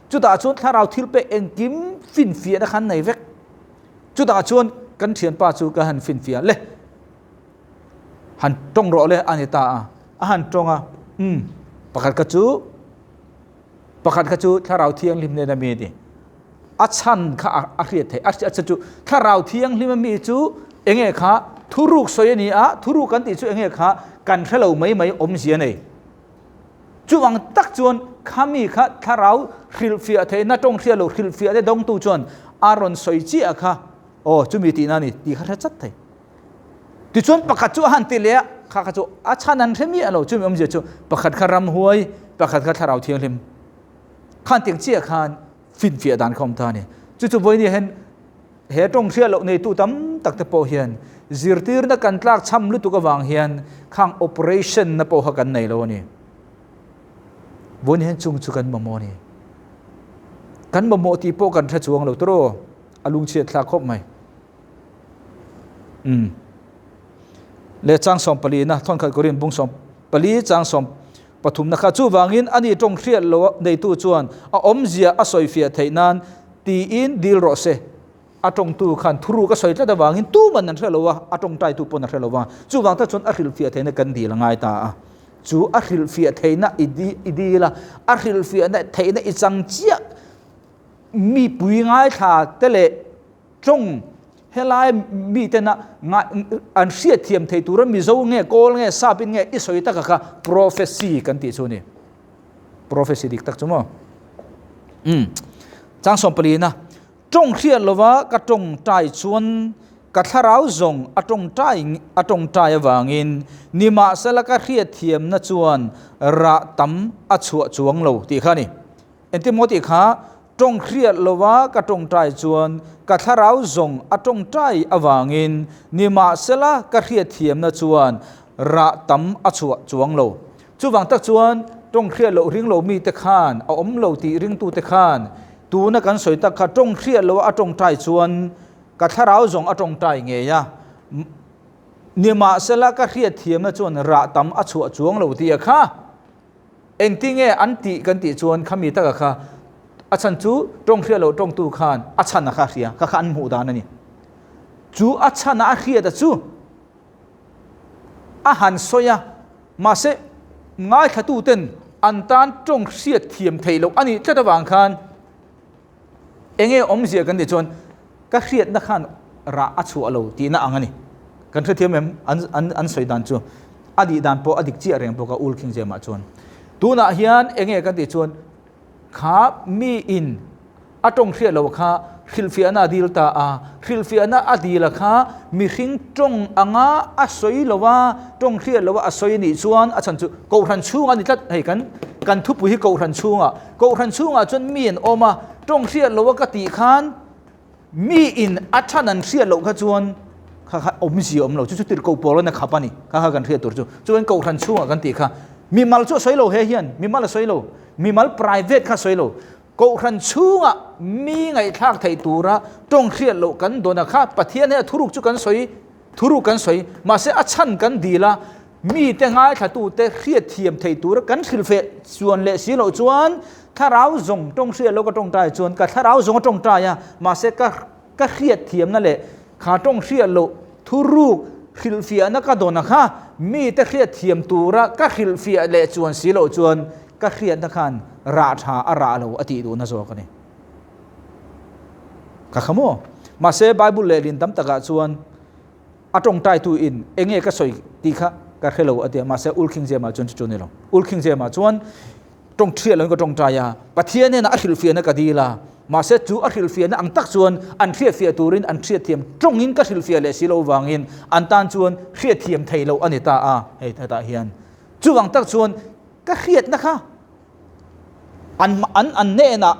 Chutah chuan thlarau thil pek engkim finfiahna khan nei vek. Chutah chuan kan thianpa chu ka han finfiah le. Han tawng rawh le a ni ta a. A han tawng a, umm pakhat kha chu Pakhat kha chu Thlarau Thianghlim nen a mi a ni. A chhan kha a hriat theih. A chhan chu Thlarau Thianghlim a mi chu enge kha thuruk sawi a ni a, thuruk kan tih chu enge kha kan hre lo mai mai awmzia a nei. Chuvang tak chuan kha mi kha Thlarau hrilhfiah theihna tawng hriat lo hrilhfiah te dawngtu chuan a rawn sawi chiah kha aw chumi tihna a ni tih kha hre chat thei. Tichuan pakhat chu a han ti leh a, kha kha chu a chhan an hre miah lo, chumi awmzia chu pakhat kha ramhuai, pakhat kha thlarau thianghlim. Khan tiang chiah khan finfiah dan kha awm ta a ni. Chu chu vawiin hian he tawng hriat loh neitu tam tak te pawh hian zirtirna kan tlak chham lutuk avang hian khang operation na pawh kha kan nei lo a ni. Vawiin hian chung chu kan mamawh a ni. Kan mamawh tih pawh kan hre chuang lo tawrh, a lungchhiat thlak khawp mai. Umm. Le chang sawm pali na thawn khat Korin bung sawm pali chang sawm pathum na kha chuvangin ani tawng hriat lo neitu chuan a awmzia a sawi fiah theih nan tiin dil rawh se. A tawngtu khan thuruk a sawi tlat avangin tuman an hre lo a, a tawngtaitu pawn a hre lo va. Chuvang tak chuan a hrilhfiah theihna kan dil a ngai ta a. Chu a hrilhfiah theihna i i dil a, a hrilhfiahna theihna i chang chiah mipui ngaithla te leh Tawng helai mitena an hriatthiam thei tura Mizo nge Kawl nge Sapin nge i sawi taka kha prophecy kan tih chu a ni. Prophecy dik tak chu maw? Umm. Chang sawm palina, Tawng hriat lova ka tawngtai chuan ka thlarau zawng a tawngtai a tawngtai avangin nimahsela ka hriatthiamna chuan rah tam a chhuah chuang lo tih kha a ni. Engtin maw tih kha Tawng hriat lova ka tawngtai chuan ka thlarau zawng a tawngtai avangin nimahsela ka hriatthiamna chuan rah tam a chhuah chuang lo. Chuvang tak chuan tawng hriat loh ring lo mite khan a awm lo tih ringtute khan tuna kan sawi tak kha tawng hriat loa a tawngtai chuan ka thlarau zawng a tawngtai ngei a, nimahsela ka hriatthiamna chuan rah tam a chhuah chuang lo tih a kha. Engtinge an tih kan tih chuan khami taka kha a chhan chu tawng hriat loh tawngtu khan a chhan a kha a hria, kha kha an hmuh dan a ni. Chu a chhan a a hriat a chu a han sawi a, mahse ngaithlatu ten an tan tawng hriat thiam theih loh a nih tlat avang khan Enge awmzia kan tih chuan ka hriatna khan rah a chhuah lo tihna ang a ni. Kan hrethiam em? An an an sawi dan chu a dih dan pawh a dik chiah reng bawk a Ul King James-ah chuan. Tunah hian enge kan tih chuan kha mi in a tawng hriat lo kha hrilhfiahna a dil ta a, hrilhfiahna a dil a kha mihring tawng anga a sawi lo a, tawng hriat lo a a sawi anih chuan a chhan chu Kohhran chhung a ni tlat. Hei kan kan thupui hi Kohhran chhungah Kohhran chhungah chuan mi an awm a, tawng hriat loh a ka tih khan mi in a than an hriat loh kha chuan kha kha awmzia awm lo, chu chu tirhkoh pawl a khap a ni, kha kha kan hriat tur chu. Chuan Kohhran chhungah kan tih kha mimal chu a sawi lo he hian, mimal a sawi lo, mimal private kha a sawi lo. Kohhran chhungah mi ngaihthlak theih tura tawng hriat loh kan dawn a kha Pathian hian a thuruk chu kan sawi, thuruk kan sawi, mahse a chhan kan dil a, Mite ngaithlatute hriatthiam thei tura kan hrilhfeh chuan leh si loh chuan thlarau zawng tawng hriat lo ka tawngtai chuan ka thlarau zawng a tawngtai a, mahse ka ka hriatthiamna leh kha tawng hriat loh thuruk hrilhfiahna ka dawn a kha mite hriatthiam tura ka hrilhfiah leh chuan si loh chuan ka hriatna khan rah tha a rah lo a tih duhna zawk a ni. Ka kha maw? Mahse Bible lehlin tam takah chuan A tawngtaitu in enge ka sawi tih kha ka hre lo a ti a, mahse Ul King James-ah chuan chu chu a ni lo. Ul King James-ah chuan Tawng hriat loin ka tawngtai a, Pathian hnenah a hrilhfiahna ka dil a, mahse chu a hrilhfiahna ang tak chuan an hriatfiah turin an hriatthiam tawngin ka hrilhfiah leh si lo vangin an tan chuan hriatthiam thei loh a ni ta a, hei hetah hian chuvang tak chuan ka hriatna kha an an an hnenah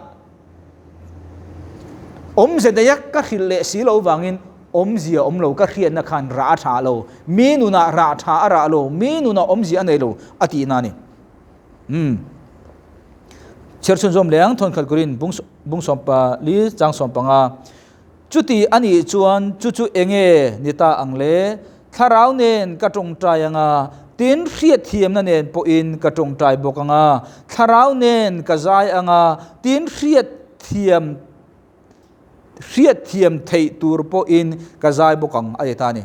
awmze neia ka hrilh leh si lo vangin awmzia awm lo ka hriatna khan rah a tha lo, mi nunah rah tha a rah lo, mi nunah awmzia a nei lo a tihna a ni. Umm. Chhiar chhunzawm leh ang thawnkhat kurin bung bung sawmpa li chang sawmpanga. Chuti a nih chuan chu chu enge ni ta ang le? Thlarau nen ka tawngtai anga, tin hriatthiamna nen pawhin ka tawngtai bawk anga. Thlarau nen ka zai anga, tin hriatthiam hriatthiam theih tur pawhin ka zai bawk ang a ti ta a ni.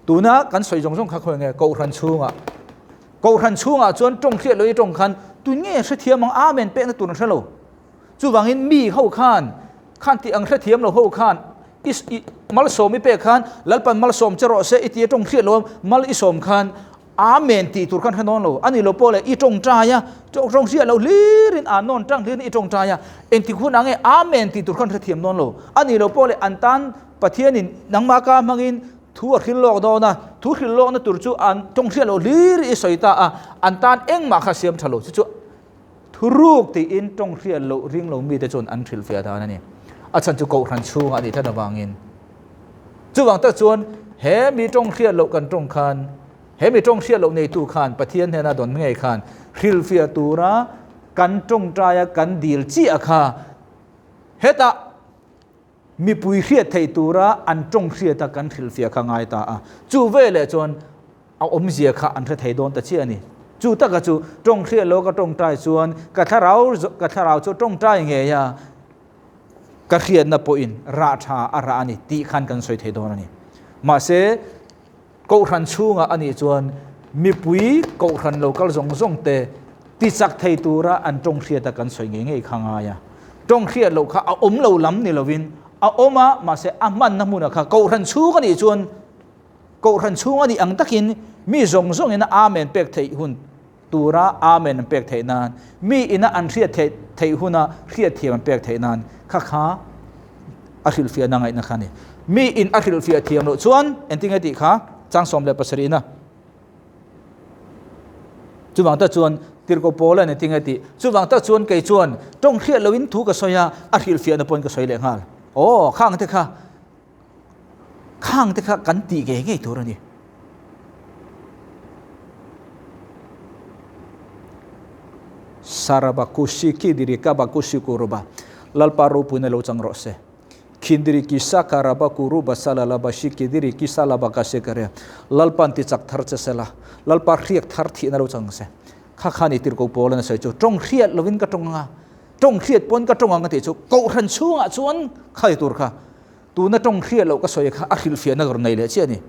Tuna kan sawi zawng zawng kha khawi nge Kohhran chhungah Kohhran chhungah chuan tawng hriat loh i tawng khan tun nge hrethiam ang Amen pekna tur an hre lo. Chuvangin mi ho khan khan tih ang hrethiam lo ho khan i i malsawm i pek khan Lalpan malsawm che rawh se i tia tawng hriat lo mal i sawm khan Amen tih tur khan hre nawn lo. A ni lo pawh le i tawngtai a, tawng hriat loh hlirin a nawn tang hlirin i tawngtai a, engtik hunah nge Amen tih tur khan hrethiam dawn lo. A ni lo pawh le an tan Pathianin nangmah ka hmangin thu a hrilh lawk dawn a, thu hrilh lawkna tur chu an tawng hriat loh hlir i sawi ta a, an tan engmah kha siam tha lo. Chu chu thuruk tiin tawng hriat loh ring lo mite chuan an hrilhfiah dan a ni. A chhan chu Kohhran chhungah a nih tlat avangin. Chuvang tak chuan he mi tawng hriat loh kan tawng khan, he mi tawng hriat loh neitu khan Pathian hnena dawn ngei khan hrilhfiah tura kan tawngtaia kan dil chiah kha hetah mipui hriat theih tura an tawng hriata kan hrilhfiah kha ngai ta a. Chu veleh chuan a awmzia kha an hre thei dawn ta chiah a ni. Chu taka chu tawng hriat loh ka tawngtai chuan ka thlarau ka thlarau chu tawngtai ngei a. Ka hriatna pawhin rah tha a rah a ni tih khan kan sawi thei dawn a ni. Mahse, Kohhran chhungah a nih chuan mipui Kohhran lo kal zawng zawng te tichak thei tura an tawng hriata kan sawi ngei ngei kha ngai a. Tawng hriat loh kha a awm lo lam ni lovin a awm a, mahse a hmanna hmunah kha Kohhran chhung a nih chuan Kohhran chhung a nih ang takin mi zawng zawngin a Amen pek theih hun tura Amen an pek theih nan, mi ina an hriat theih theih huna hriatthiam an pek theih nan kha kha a hrilhfiahna ngaihna kha a ni. Mi in a hrilhfiah thiam loh chuan engtin nge tih kha chang 17 ina. Chuvang tak chuan Tirhkoh Paula engtin nge tih? Chuvang tak chuan kei chuan tawng hriat lohin thu ka sawi a, a hrilhfiahna pawhin ka sawi leh nghal. Aw, khang te kha Khang te kha kan tih ngei ngei tur a ni. Sarabakushi kidiri kabakushi kuruba. Lalpa ropuina lo chang rawh se. Khindiri kisa karaba kuruba salalaba shi kidiri kisa laba kase kare. Lalpan ti chak thar che sela. Lalpa hriak thar thihna lo chang se. Kha kha ni tirko pawl an sawi chu tawng hriat lovin ka tawng anga. Tawng hriat pawn ka tawng ang a tih chu Kohhran chhungah chuan khai tur kha tuna tawng hriat loh ka sawi kha a hrilhfiahna ka rawn nei leh chiah a ni.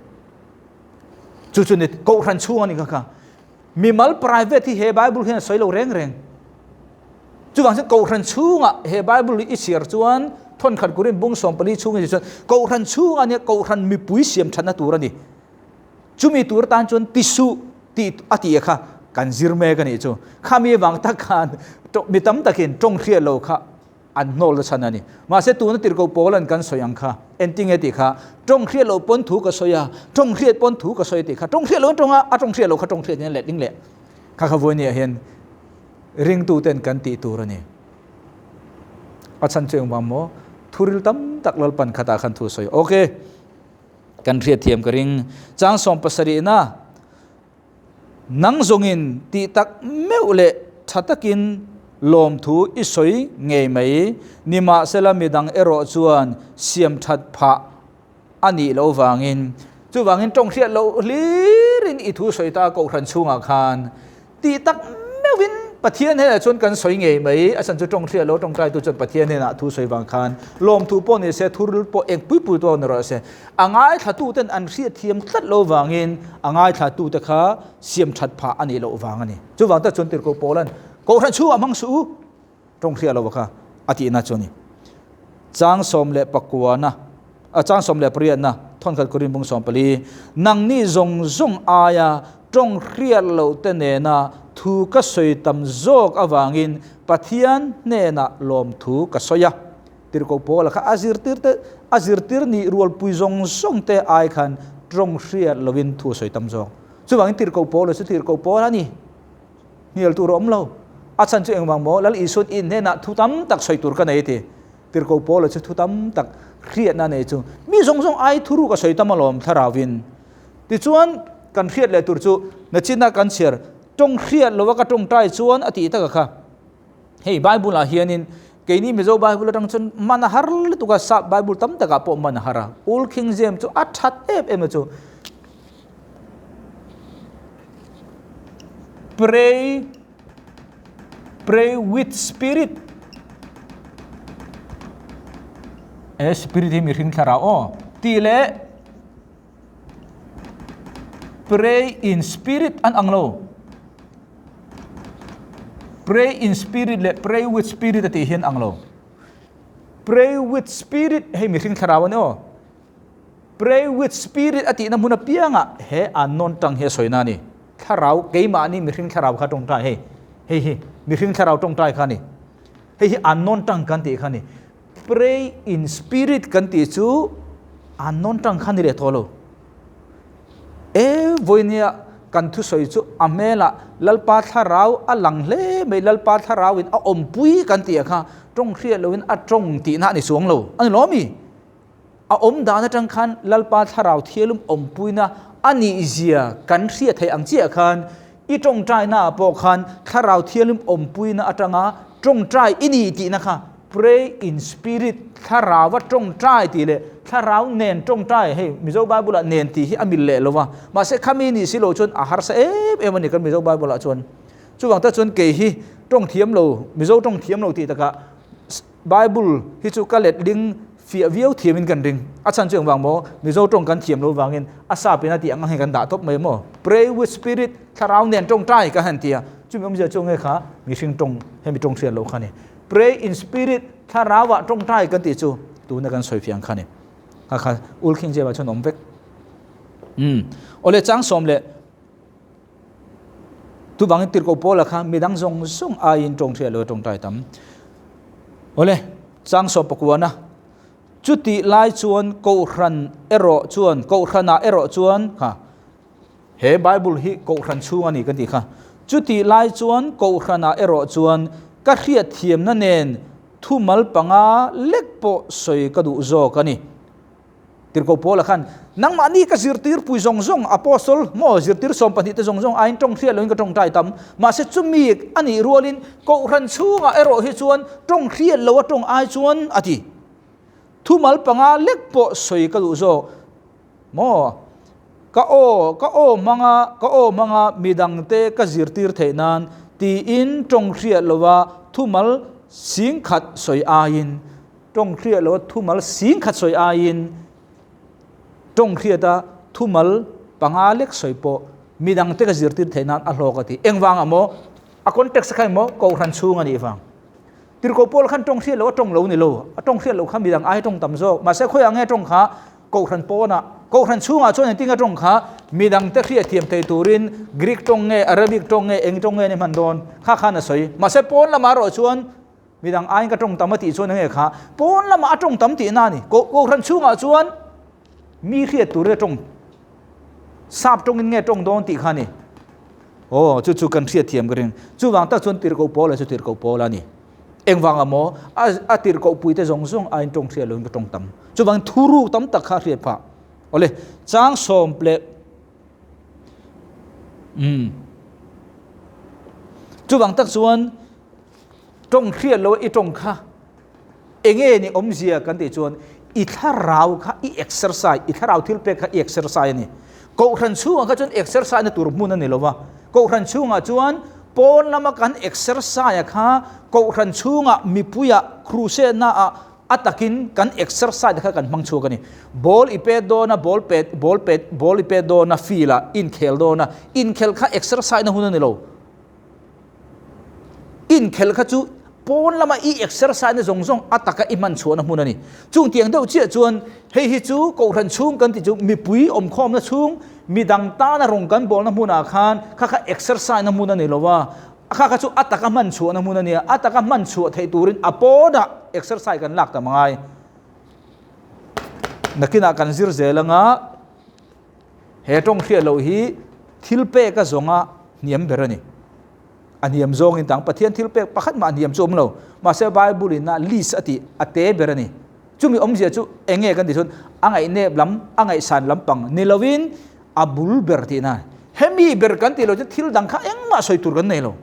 Chu chu ni Kohhran chhung a ni kha kha. Mimal private hi he Bible hian a sawi lo reng reng. Chuvang chuan Kohhran chhungah he Bible hi i chhiar chuan thawnkhat kurin bung 14 chhung i chuan Kohhran chhungah nia Kohhran mipui siam thatna tur a ni. Chumi tur tan chuan tisuh tih a tih kha kan zir mek a nih chu. Khami avang tak khan mi tam takin tawng hriat lo kha an hnawl na chhan a ni. Mahse tuna tirhkoh pawl an kan sawi ang kha entinge tih kha tawng hriat loh pawn thu ka sawi a, tawng hriat pawn thu ka sawi tih kha tawng hriat loh an tawng a, a tawng hriat loh kha tawng hriat in a let ding leh. Kha kha vawinia hian ringtuten kan tih tur a ni. A chhan chu engvang maw? Thuril tam tak Lalpan khatah khan thu sawi. Ok. Kan hriatthiam ka ring. Chang 17na, Nang zawngin tih tak meuh leh tha takin lawmthu i sawi ngei mai. Nimahsela midang erawh chuan siam that phah a nih loh vangin, chuvangin tawng hriat loh hlirin i thu sawi ta Kohhran chhungah khan Tih tak meuhin Pathian hnenah chuan kan sawi ngei mai, a chhan chu tawng hriat lo tawngtaitu chuan Pathian hnenah thu sawi vang khan lawmthu pawh ni se, thuril pawh eng pui pui pawh ni rawh se, a ngaithlatuten an hriatthiam tlat lo vangin a ngaithlatute kha siam that phah a nih loh vang a ni. Chuvang tak chuan Tirhkoh Paula'n Kohhran chhungah hmang suh u, tawng hriat lo kha a tihna chu a ni. Chang 19 na, a chang 18 na, thawnkhat Korin bung 14, Nangni zawng zawng aia tawng hriat loh te nena thu ka sawi tam zawk avangin Pathian hnenah lawmthu ka sawi a. Tirhkoh Paula kha a zirtir te, a zirtir nih rualpui zawng zawng te ai khan tawng hriat lovin thu a sawi tam zawk. Chuvangin Tirhkoh Paula chu Tirhkoh Paula a ni. Hnial tur a awm lo. A chhan chu engvang maw? Lal Isuan in hnenah thu tam tak sawi tur ka nei a ti. Tirhkoh Paula chu thu tam tak hriatna a nei chu mi zawng zawng ai thuruk a sawi tam alawm thlarauin. Tichuan kan hriat leh tur chu nachina kan chhiar tawng hriat lova ka tawngtai chuan a tih taka kha. Hei Bible ah hianin keini Mizo Bible atang chuan man a har lutuk a, sap Bible tam takah pawh man a har a. Old King James chu a that em em a chu. Pray pray with spirit e spirit hi mihring thlarau aw tih leh pray in spirit an ang lo pray in spirit leh pray with spirit a tih hian ang lo pray with spirit hei mihring thlarau ani aw Pray with spirit a tihna hmun apiangah he unknown tongue hi a sawina a ni. Thlarau, keimahni mihring thlarau kha tawngtai hei. Hei hi mihring thlarau tawngtai kha a ni. Hei hi unknown tongue kan tih kha a ni. Pray in spirit kan tih chu unknown tongue kha a ni leh tawh lo. E vawinia kan thusawi chu a hmelah Lalpa thlarau a lang hle mai, Lalpa thlarauin a awmpui kan tih ah kha tawng hriat loin a tawng tihna a ni chuang lo. A ni lawm mi? A awm dan atang khan Lalpa Thlarau Thialum awmpuina a nihzia kan hriat theih ang chiah khan i tawngtaina ah pawh khan Thlarau Thialum awmpuina atanga tawngtai i ni tihna kha pray in spirit, Thlaraua tawngtai tih leh Thlarau nen tawngtai, hei Mizo Bible ah nen tih hi a mil leh lo va, mahse khami nih si lo chuan a harsa em em a ni kan Mizo Bible ah chuan. Chuvang tak chuan kei hi tawng thiam lo, Mizo tawng thiam lo tih takah Bible hi chu ka let ling fiah viau thiamin kan ring. A chhan chu engvang maw? Mizo tawng kan thiam lo vangin a sap in a tih ang ang hi kan dah tawp mai maw? Pray with spirit, thlarau nen tawngtai ka han ti a. Chumi awmzia chu nge kha mihring tawng hemi tawng hriat loh kha ni. Pray in spirit, thlarau ah tawngtai kan tih chu tuna kan sawi fiah ang kha ni. Kha kha Ulkhing Zeva chuan awm vek. Umm. Awle chang sawm leh Tuvangin tirhkoh Paula kha midang zawng zawng aiin tawngthei a lo tawngtai tam. Awle, chang sawm pakuana, chutih lai chuan Kohhran erawh chuan, Kohhranah erawh chuan, kha, he Bible hi Kohhran chhung a ni kan tih kha, chutih lai chuan Kohhranah erawh chuan ka hriatthiamna nen thumal panga lek pawh sawi ka duh zawk a ni. Tirhkoh Paula khan, Nangmahni ka zirtirpui zawng zawng, Apostle, maw, zirtir 12 te zawng zawng aiin tawng hriat loin ka tawngtai tam. Mahse chumi a nih rualin Kohhran chhungah erawh hi chuan tawng hriat lo a tawng ai chuan a ti. Thumal panga lek pawh sawi ka duh zawk. Maw, ka aw, ka aw hmanga, ka aw hmanga midangte ka zirtir theih nan tiin tawng hriat lova thumal singkhat sawi aiin Tawng hriat loa thumal sing khat sawi aiin tawng hriata thumal panga lek sawi pawh midangte ka zirtir theih nan a hlawk a ti. Engvang ah maw? A context kha emaw Kohhran chhung a nih vang. Tirhkoh Paul khan tawng hriat loh a tawng lo ni lo. A tawng hriat loh kha midang ai tawng tam zawk. Mahse khawiah nge tawng kha Kohhran pawnah. Kohhran chhungah chuan engtin nge tawng kha midangte hriatthiam thei turin Greek tawng nge Arabic tawng nge eng tawng nge ni hman dawn kha khan a sawi. Mahse pawn lamah erawh chuan Midang aiin ka tawng tam a tih chuan enge kha pawn lamah a tawng tam tihna a ni. Kohhran chhungah chuan mi hriat tur nge tawng sap tawngin nge tawng dawn tih kha a ni. Aw chu chu kan hriat thiam ka ring. Chuvang tak chuan tirhkoh Paula chu tirhkoh Paula a ni. Engvanga maw a tirhkoh puite zawng zawng aiin tawng hriat loin ka tawng tam. Chuvangin thuruk tam tak kha a hriat phah. Awle chang sawm leh umm chuvang tak chuan Tawng hriat lo i tawng kha enge ni awmzia kan tih chuan i thlarau kha i exercise, i thlarau thil pek kha i exercise a ni. Kohhran chhungah kha chuan exercise na tur hmun a ni lo va, Kohhran chhungah chuan pawn lama kan exercise a kha Kohhran chhungah mipuiah crusade na ah a takin kan exercise kha kan hmang chhuak a ni. Ball i pet dawn a, ball pet, ball pet, ball i pet dawn a, field ah inkhel dawn a, inkhel kha exercise na hun a ni lo. Inkhelh kha chu pawn lama i exercise na zawng zawng a taka i hman chhuahna hmun a ni. Chung tiang deuh chiah chuan hei hi chu Kohhran chhung kan tih chu mipui awmkhawmna chhung, Midang tana rawng kan bawlna hmunah khan kha kha exercise na hmun a ni lo a, kha kha chu a taka hman chhuahna hmun a nia, a taka hman chhuah theih turin a pawnah exercise kan lak tam angai. Nakinah kan zir zel anga he tawng hriat loh hi thil pek a zawnga hniam ber a ni. A hniam zawngin tang Pathian thil pek pakhat mah a hniam chu awm lo. Mahse Bible in a list a tih a te ber a ni. Chumi awmzia chu eng nge kan tih chuan a ngaihnep lam, a ngaihsan lampang ni lovin a bul ber tihna a ni. Hemi ber kan tih loh chuan thil dang kha engmah sawi tur kan nei lo.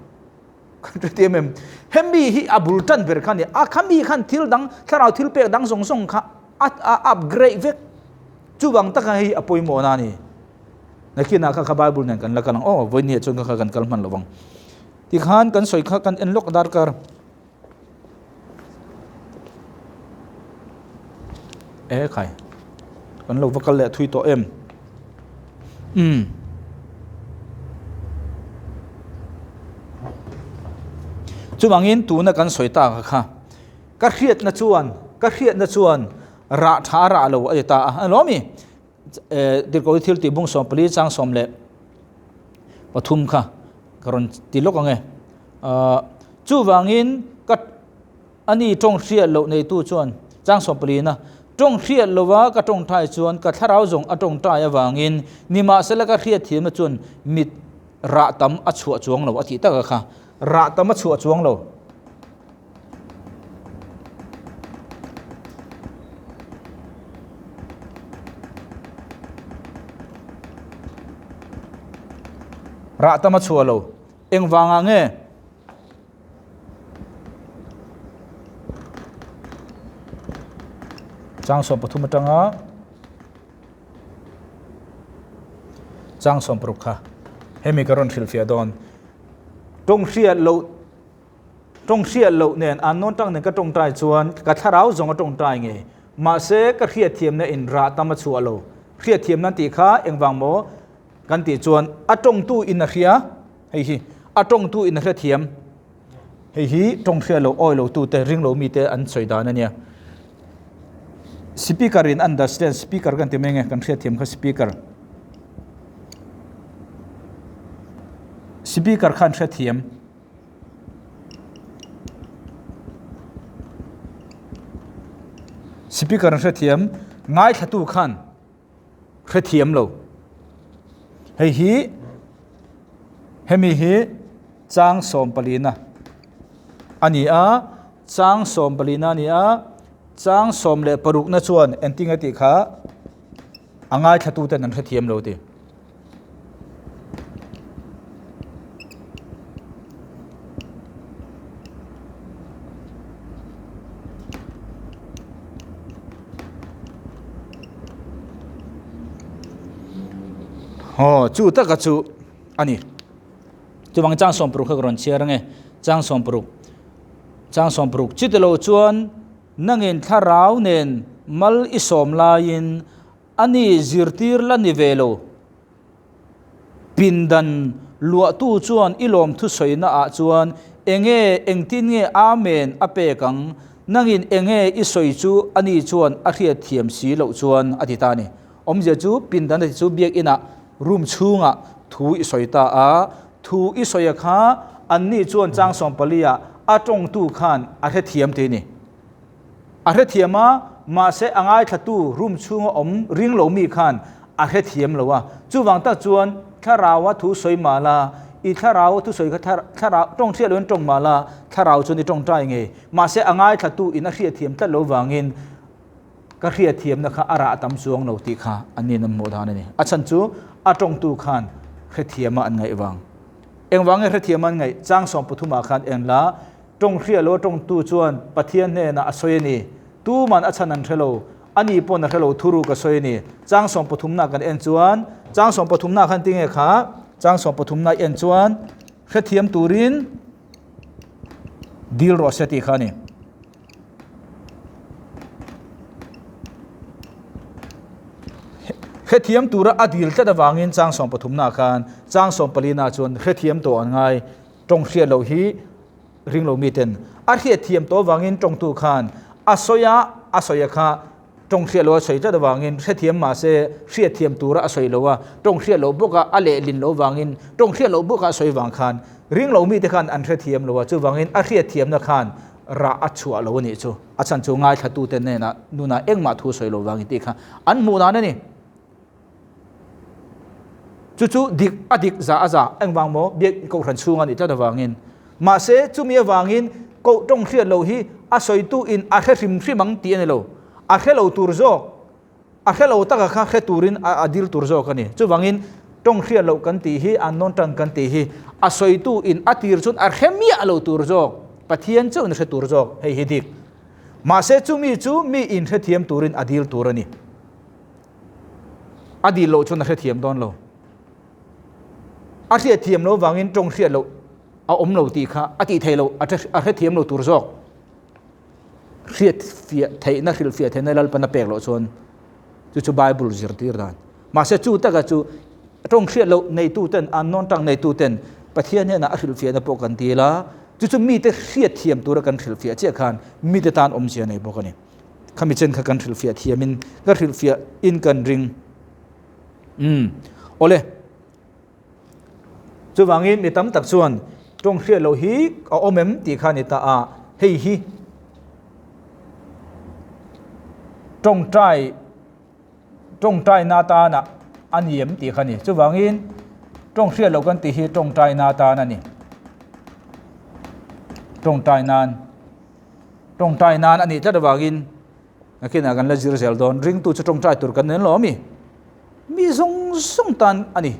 Kan hre thiam em? Hemi hi a bul tan ber kha a ni. A khami khan thil dang, thlarau thil pek dang zawng zawng kha a a upgrade vek. Chuvang taka hei a pawimawhna a ni. Nakinah kha kha Bible nen kan la kal ang. Aw, vawinia chuan kha kha kan kal hman lovang. Tikhan kan sawi kha kan en lawk darkar. E khai kan lo va kal leh thui tawh em um chuvangin tuna kan sawi ta kha kha ka hriatna chuan ka hriatna chuan rah tha rah lo a ti ta a lo mi Tirhkoh thil tih bung 14 chang 13 kha ka rawn ti lawk ang e. Chuvangin ka ani tawng hriat loh neitu chuan chang 14 na tawng hriat lova ka tawngtai chuan ka thlarau zawng a tawngtai avangin nimahsela ka hriat thiamna chuan mit rah tam a chhuah chuang lo a tih taka kha rah tam a chhuah chuang lo. Rah tam a chhuah lo. Engvangah nge? Chang 13 atanga chang 16 kha hemi ka rawn hrilhfiah dawn. Tawng hriat loh Tawng hriat loh nen an nawn tang nen ka tawngtai chuan ka thlarau zawng a tawngtai ngei. Mahse ka hriatthiamna in rah tam a chhuah lo. Hriatthiamna an tih kha engvang maw kan tih chuan a tawngtu in a hria hei hi a tawngtu in a hrethiam hei hi tawng hriat loh awi lo tu te ring lo mi te an sawi dan a nia. Speaker in understand speaker kan ti mai nge kan hriatthiam kha speaker. Speaker khan hrethiam. Speaker an hrethiam, ngaithlatu khan hrethiam lo. Hei hi hemi hi chang 14 a ni a, chang 14 a ni a, chang 16 na chuan engtin a tih kha a ngaithlatu ten an hrethiam lo ti. Aw chu taka chu a ni. Chuvang chang 16 kha ka rawn chhiar ange. Chang 16 chang 16 chutilo chuan nangin thlarau nen mal i sawm laiin A ni zirtir la ni ve lo. Pindan luahtu chuan i lawmthu sawina ah chuan enge engtin nge Amen a pek ang, nangin enge i sawi chu a ni chuan a hriatthiam si loh chuan a ti ta a ni. Awmzia chu pindan a ti chu biakinah room chhungah thu i sawi ta a, thu i sawi a kha an ni chuan chang 14 ah a tawngtu khan a hrethiam tih a ni. A hrethiam a, mahse a ngaithlatu room chhunga awm ring lo mi khan a hrethiam lo a. Chuvang tak chuan Thlaraua thu sawi mah la, i Thlarau thu sawi kha Thlarau tawng hriat loin tawng mah la, Thlarau chuan i tawngtai ngei. Mahse a ngaithlatu in a hriatthiam tlat lo vangin ka hriatthiamna kha a rah tam chuang lo tih kha an nin an hmuh dan a ni. A chhan chu a tawngtu khan hrethiama an ngaih vang. Engvang nge hrethiama an ngaih? Chang 13 ah khan eng la Tawng hriat lo a tawngtu chuan Pathian hnenah a sawi a ni. Tuman a chhan an hre lo. Ani pawn a hre lo thuruk a sawi a ni. Chang 13 kan en chuan, chang 13 khan tinge kha? Chang 13 i en chuan hrethiam turin dil rawh se tih kha a ni. Hrethiam tura a dil tlat avangin chang 13 khan chang 14 chuan hrethiam tawh an ngai. Tawng hriat loh hi ring lo miten a hriat thiam tawh vangin tawngtu khan a sawi a, a sawi a kha Tawng hriat loh a sawi tlat avangin hrethiam mahse hriatthiam tura a sawi lo a, tawng hriat loh bawka a lehlin loh avangin tawng hriat loh bawka a sawi vang khan ring lo mite khan an hrethiam lo a, chuvangin a hriatthiamna khan rah a chhuah lo a nih chu. A chhan chu ngaithlatute hnenah nunah engmah thu sawi lo vangin tih kha an hmuh dan a ni. Chu chu dik a dik za a za engvang maw biak kohhran chhunga nih tlat avangin. Mahse chumi avangin koh tawng hriat loh hi a sawitu in a hre hrim hrim ang tih a ni lo. A hre lo tur zawk, a hre lo taka kha hre turin a dil tur zawk a ni. Chuvangin tawng hriat loh kan tih hi, unknown tongue kan tih hi a sawitu in a tir chuan a hre miah lo tur zawk, Pathian chauhin a hre tur zawk, hei hi dik. Mahse chumi chu mi in hrethiam turin a dil tur a ni. A dil loh chuan a hrethiam dawn lo. A hriatthiam loh vangin tawng hriat loh a awm lo tih kha a tih theih loh, a hrethiam lo tur zawk. Hriatfiah theihna, hrilhfiah theihna Lalpan a pek loh chuan chu chu Bible zirtir dan. Mahse chu taka chu tawng hriat loh neitu ten, an nawn tang neitu ten Pathian hnenah a hrilhfiahna pawh kan dil a, chu chu mite hriatthiam tura kan hrilhfiah chiah khan mite tan awmzia nei bawk a ni. Khami chen kha kan hrilhfiah thiamin ka hrilhfiah in kan ring. Umm. Awle. Chuvangin mi tam tak chuan tawng hriat loh hi a awm em tih kha a ni ta a, hei hi tawngtai tawngtaina atana a ni em tih kha a ni. Chuvangin tawng hriat loh kan tih hi tawngtaina atan a ni. Tawngtai nan tawngtai nan a nih tlat avangin Nakinah kan la zir zel dawn. Ringtu chu tawngtai tur kan nen lo ami? Mi zawng zawng tan a ni.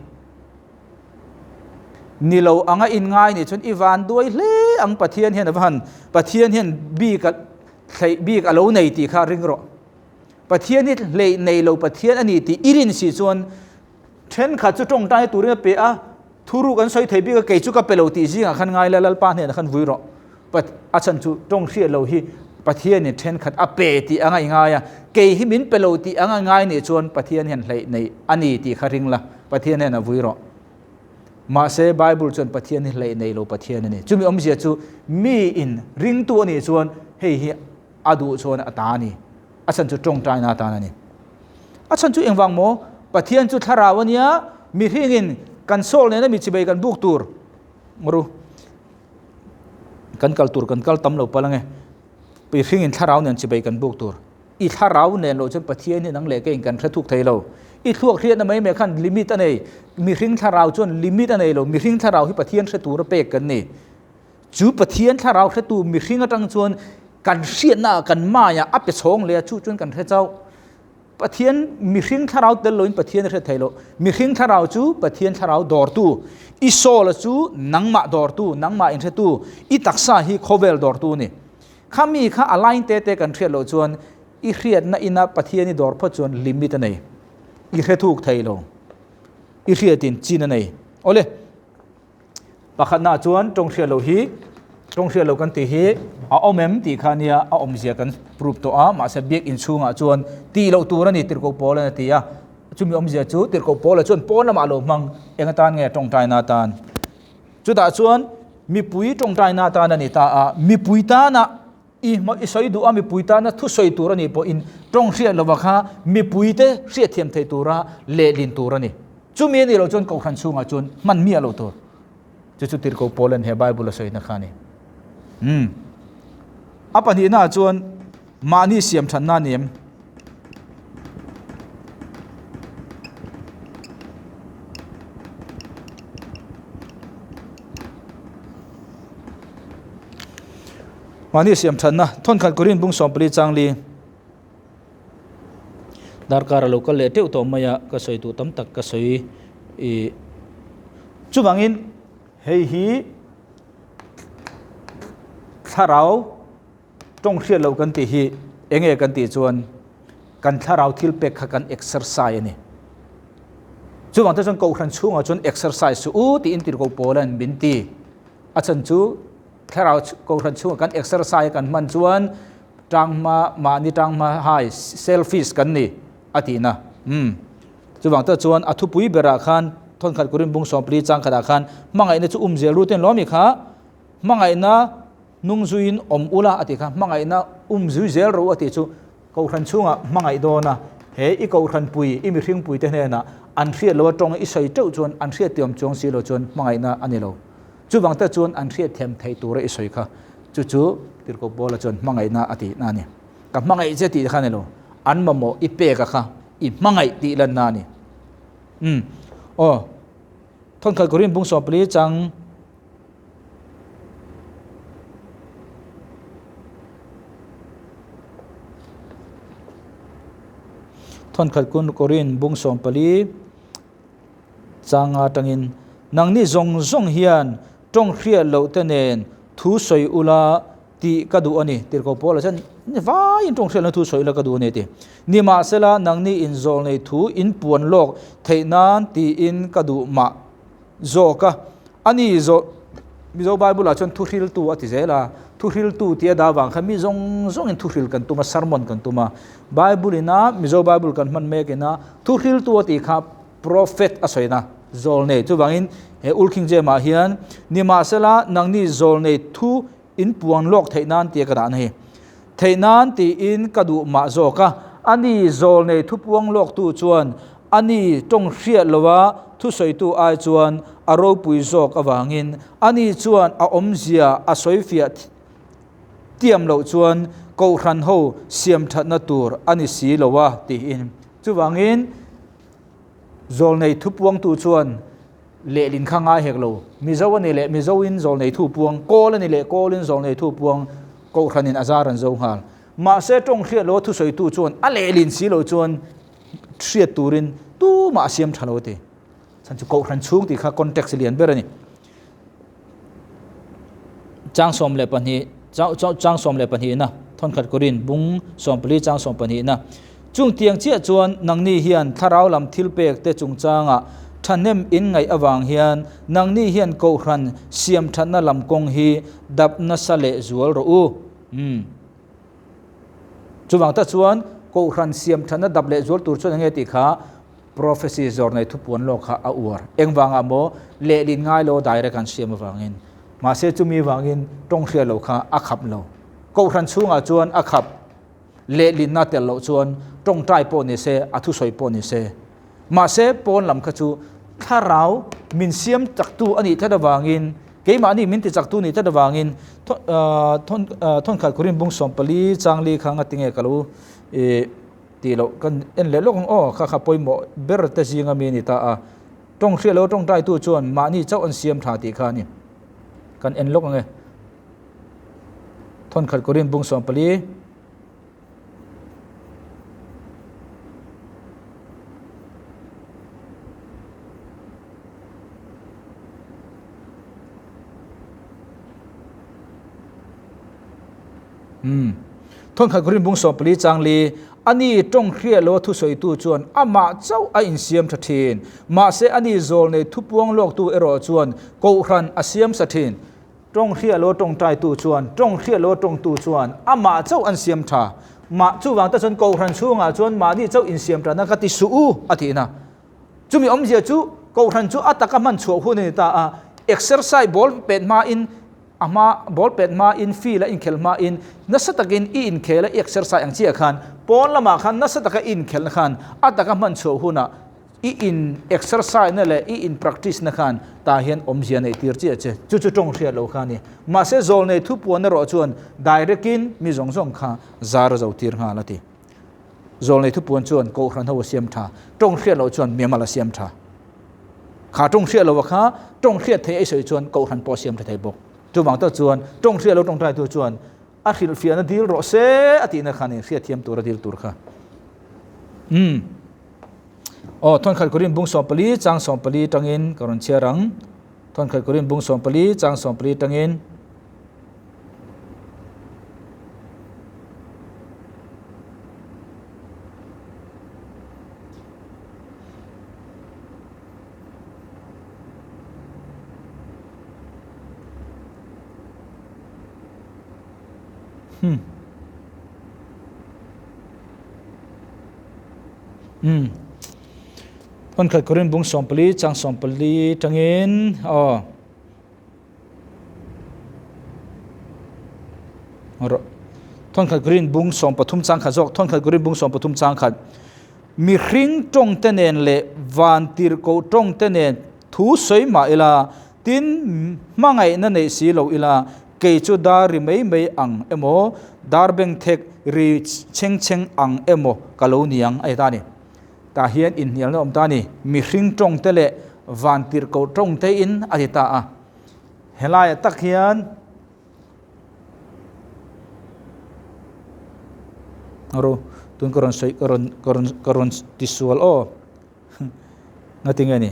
Ni lo anga in ngai nih chuan i van duai hle ang Pathian hian a va han Pathian hian bik a hleih bik a lo nei tih kha ring rawh. Pathian hi hleih nei lo Pathian a ni tih i rin si chuan thenkhat chu tawngtai turin a pe a, thuruk an sawi thei bik a, kei chu ka pe lo tih zingah khan ngai la Lalpa hnenah khan vui rawh. A chhan chu tawng hriat lo hi Pathianin thenkhat a pe tih anga i ngai a, kei hi min pe lo tih anga i ngai nih chuan Pathian hian hleih nei a ni tih kha ring la, Pathian hian a vui rawh. Mahse Bible chuan Pathian hi hleih nei lo Pathian a ni. Chumi awmzia chu miin ringtu a nih chuan hei hi a duh chuan a ta a ni. A chhan chu tawngtaina atan a ni. A chhan chu engvang maw? Pathian chu thlarau a nia, mihringin kan soul nena mi chibei kan buk tur. Maru. Kan kal tur kan kal tam lo palh ange. Mihringin thlarau nen chibei kan buk tur. I thlarau nen loh chuan Pathian hi nang leh keiin kan hre thuk thei lo. I thluak hriatna mai mai khan limit a nei. Mihring thlarau chuan limit a nei lo. Mihring thlarau hi Pathian hre tura pek kan ni. Chu Pathian thlarau hretu mihring atang chuan kan hriatna ah kan maiah a pe chhawng leh a, chu chuan kan hre chauh. Pathian mihring thlarau tel loin Pathian a hre thei lo. Mihring thlarau chu Pathian thlarau dawrtu, i soul chu nangmah dawrtu, nangmah inhretu, i taksa hi khawvel dawrtu a ni. Khami kha a line te te kan hriat loh chuan i hriatna ina Pathian i dawr phawt chuan limit a nei. I hre thuk thei lo. I hriatin chin a nei. Awle. Pakhatnaah chuan tawng hriat loh hi tawng hriat loh kan tih hi a awm em tih kha nia a awmzia kan prove tawh a, mahse biakinn chhungah chuan tih loh tur a ni Tirhkoh Paul-an a ti a, chumi awmzia chu Tirhkoh Paul-a chuan pawn lamah a lo hmang eng atan nge tawngtaina atan. Chutah chuan mipui tawngtaina atan a ni ta a, mipui tana i i sawi duh a mipui tana thu sawi tur a nih pawhin tawng hriat lova kha mipuite hriatthiam theih tura lehlin tur a ni. Chumi a nih loh chuan Kohhran chhungah chuan hman miah loh tur. Chu chu Tirhkoh Paulan he Bible a sawina kha a ni. Umm. A pahnihnaah chuan mahni siam thatna a ni em? Mahni siam thatna thawnkhat Korin bung 14 changli Darkar a lo kal leh teuh tawh mai a, ka sawi duh tam tak ka sawi i chuvangin hei hi thlarau tawng hriat loh kan tih hi eng nge kan tih chuan kan thlarau thil pek kha kan exercise a ni. Chuvang te chuan kohhran chhungah chuan exercise chu u tiin tirhkoh pawl an min ti. A chhan chu thlarau kohhran chhungah kan exercise kan hman chuan Tanghma, mahni tanghma hai, selfish kan ni, a tih na. Umm. Chuvang tak chuan a thupui berah khan thawnkhat Korin bung 14 chang khatah khan hmangaihna chu um zel rut in lawm i kha, hmangaihna hnung zuiin awm ula a tih kha, hmangaihna um zui zel ro a tih chu Kohhran chhungah hmangaih dawn a, he i kohhran pui, i mihring puite hnenah an hriat loh atawng i sawi teuh chuan an hriat tiawm chuang si lo chuan hmangaihna a ni lo. Chuvang te chuan an hriat thiam theih tura i sawi kha chu chu Tirhkoh Paula chuan hmangaihna a tihna a ni. Ka hmangaih che tih kha a ni lo, an mamawh i pek a kha i hmangaih tih lanna a ni. Umm. Aw. Thawnkhat Korin bung 14 chang Thawnkhat kun Korin bung 14 changa tangin nangni zawng zawng hian tawng hriat loh te nen thu sawi ula tih ka duh a ni. Tirhkoh Paula chuan vaiin tawng hriat lohna thu sawi ula ka duh a ni a ti. Nimahsela nangni inzawlnei thu in puan lawk theih nan tiin ka duh mah zawk a. Ani zawh Mizo Bible ah chuan thuhriltu a ti zel a, thuhriltu tih a dah avang khan mi zawng zawngin thuhril kan tum a, sermon kan tum a. Bible ina Mizo Bible kan hman mek ina thuhriltu a tih kha Prophet a sawina zawlnei. Chuvangin he Old King James ah hian nimahsela nangni zawlnei thu in puang lawk theih nan tia ka dahna hi. Theih nan tiin ka duh mah zawk a, ani zawlnei thupuang lawktu chuan ani tawng hriat lova thusawitu ai chuan a ropui zawk avangin ani chuan a awmzia a sawifiah tiam loh chuan kohhran ho siam thatna tur a ni si lo a tiin. Chuvangin zawlnei thupuangtu chuan Lehlin kha ngai hek lo. Mizo a ni leh Mizoin zawlnei thu puang, Kawl a ni leh Kawlin zawlnei thu puang, Kohhranin a zar an zo nghal. Mahse tawng hriat loa thusawitu chuan a lehlin si lo chuan hriat turin tumah a siam tha lo a ti. Chhan chu Kohhran chhung tih kha context lian ber a ni. Chang 12, chang 12 na, thawnkhat Korin bung 14 chang 12 na. Chung tiang chiah chuan nangni hian thlarau lam thil pek te chungchangah thahnem in ngaih avang hian nangni hian Kohhran siam thatna lam kawng hi dap nasa leh zual rawh u. Umm. Chuvang tak chuan Kohhran siam thatna dap leh zual tur chuan enge tih kha Prophecy zawrnei thupuan lawk kha a uar. Engvangah maw lehlin ngai lo direct an siam avangin. Mahse chumi vangin tawng hriat lo kha a khap lo. Kohhran chhungah chuan a khap. Lehlinna tel loh chuan tawngtai pawh ni se, a thusawi pawh ni se. Mahse pawn lam kha chu thlarau min siam chaktu a nih tlat avangin, keimahni min ti chaktu a nih tlat avangin thawnkhat Korin bung 14 changli kha ngatinge ka lo tih loh kan en leh lawk ang aw, kha kha pawimawh ber te zinga mi a ni ta a. Tawng hriat lo tawngtaitu chuan mahni chauh an siam tha tih kha a ni. Kan en lawk ang e. Thawnkhat Korin bung 14. Umm. Thawnkhat Korin bung 14 chang li, Ani tawng hriat lo thusawitu chuan amah chauh a insiam tha thin. Mahse ani zawlnei thupuang lawktu erawh chuan kohhran a siam sa thin. Tawng hriat lo tawngtaitu chuan tawng hriat lo tawngtu chuan amah chauh an siam tha. Mah chuvang te chuan kohhran chhungah chuan mahni chauh insiam tana ka ti suh u a tihna. Chumi awmzia chu kohhran chu a taka hman chhuah hun a ni ta a, exercise ball pet hmain a hma ball pet hmain field a inkhelh hmain nasa takin i inkhel a i exercise ang chiah khan pawn lamah khan nasa taka i inkhelhna khan a taka hman chhuah hunah i in exercise na leh i in practice na khan tah hian awmzia neih tir chiah che. Chu chu tawng hriat lo kha a ni. Mahse zawlnei thupuan erawh chuan direct in mi zawng zawng kha zar a zo tir nghal a ti. Zawlnei thupuan chuan kohhran ho a siam tha, tawng hriat loh chuan mimal a siam tha. Kha tawng hriat loh a kha tawng hriat thei a i sawi chuan kohhran pawh a siam tha thei bawk. Chuvang tak chuan tawng hriat lo tawngtaitu chuan a hrilhfiahna dil rawh se a tihna kha a ni, hriatthiam tur a dil tur kha. Umm. Aw, Thawnkhat Korin bung 14 chang 14 tangin ka rawn chhiar ang. Thawnkhat Korin bung 14 chang 14 tangin. Hmm. Umm. Hmunkhat Korin bung 14 chang 14 tangin aw. Ro. Thawnkhat Korin bung 13 chang khat zawk, Thawnkhat Korin bung 13 chang khat. Mihring tawngte nen leh vantirhkoh tawngte nen thu sawi mah ila, tin hmangaihna neih si lo ila, kei chu dar ri mai mai ang emaw, dar bengthek ri chheng chheng ang emaw ka lo niang a ni ta a ni. Tah hian inhnialna awm ta a ni. Mihring tawngte leh vantirhkoh tawngte in a ti ta a. Helaiah tak hian. Ro tun ka rawn sawi ka rawn ka rawn ka rawn ti sual aw ngati nge ni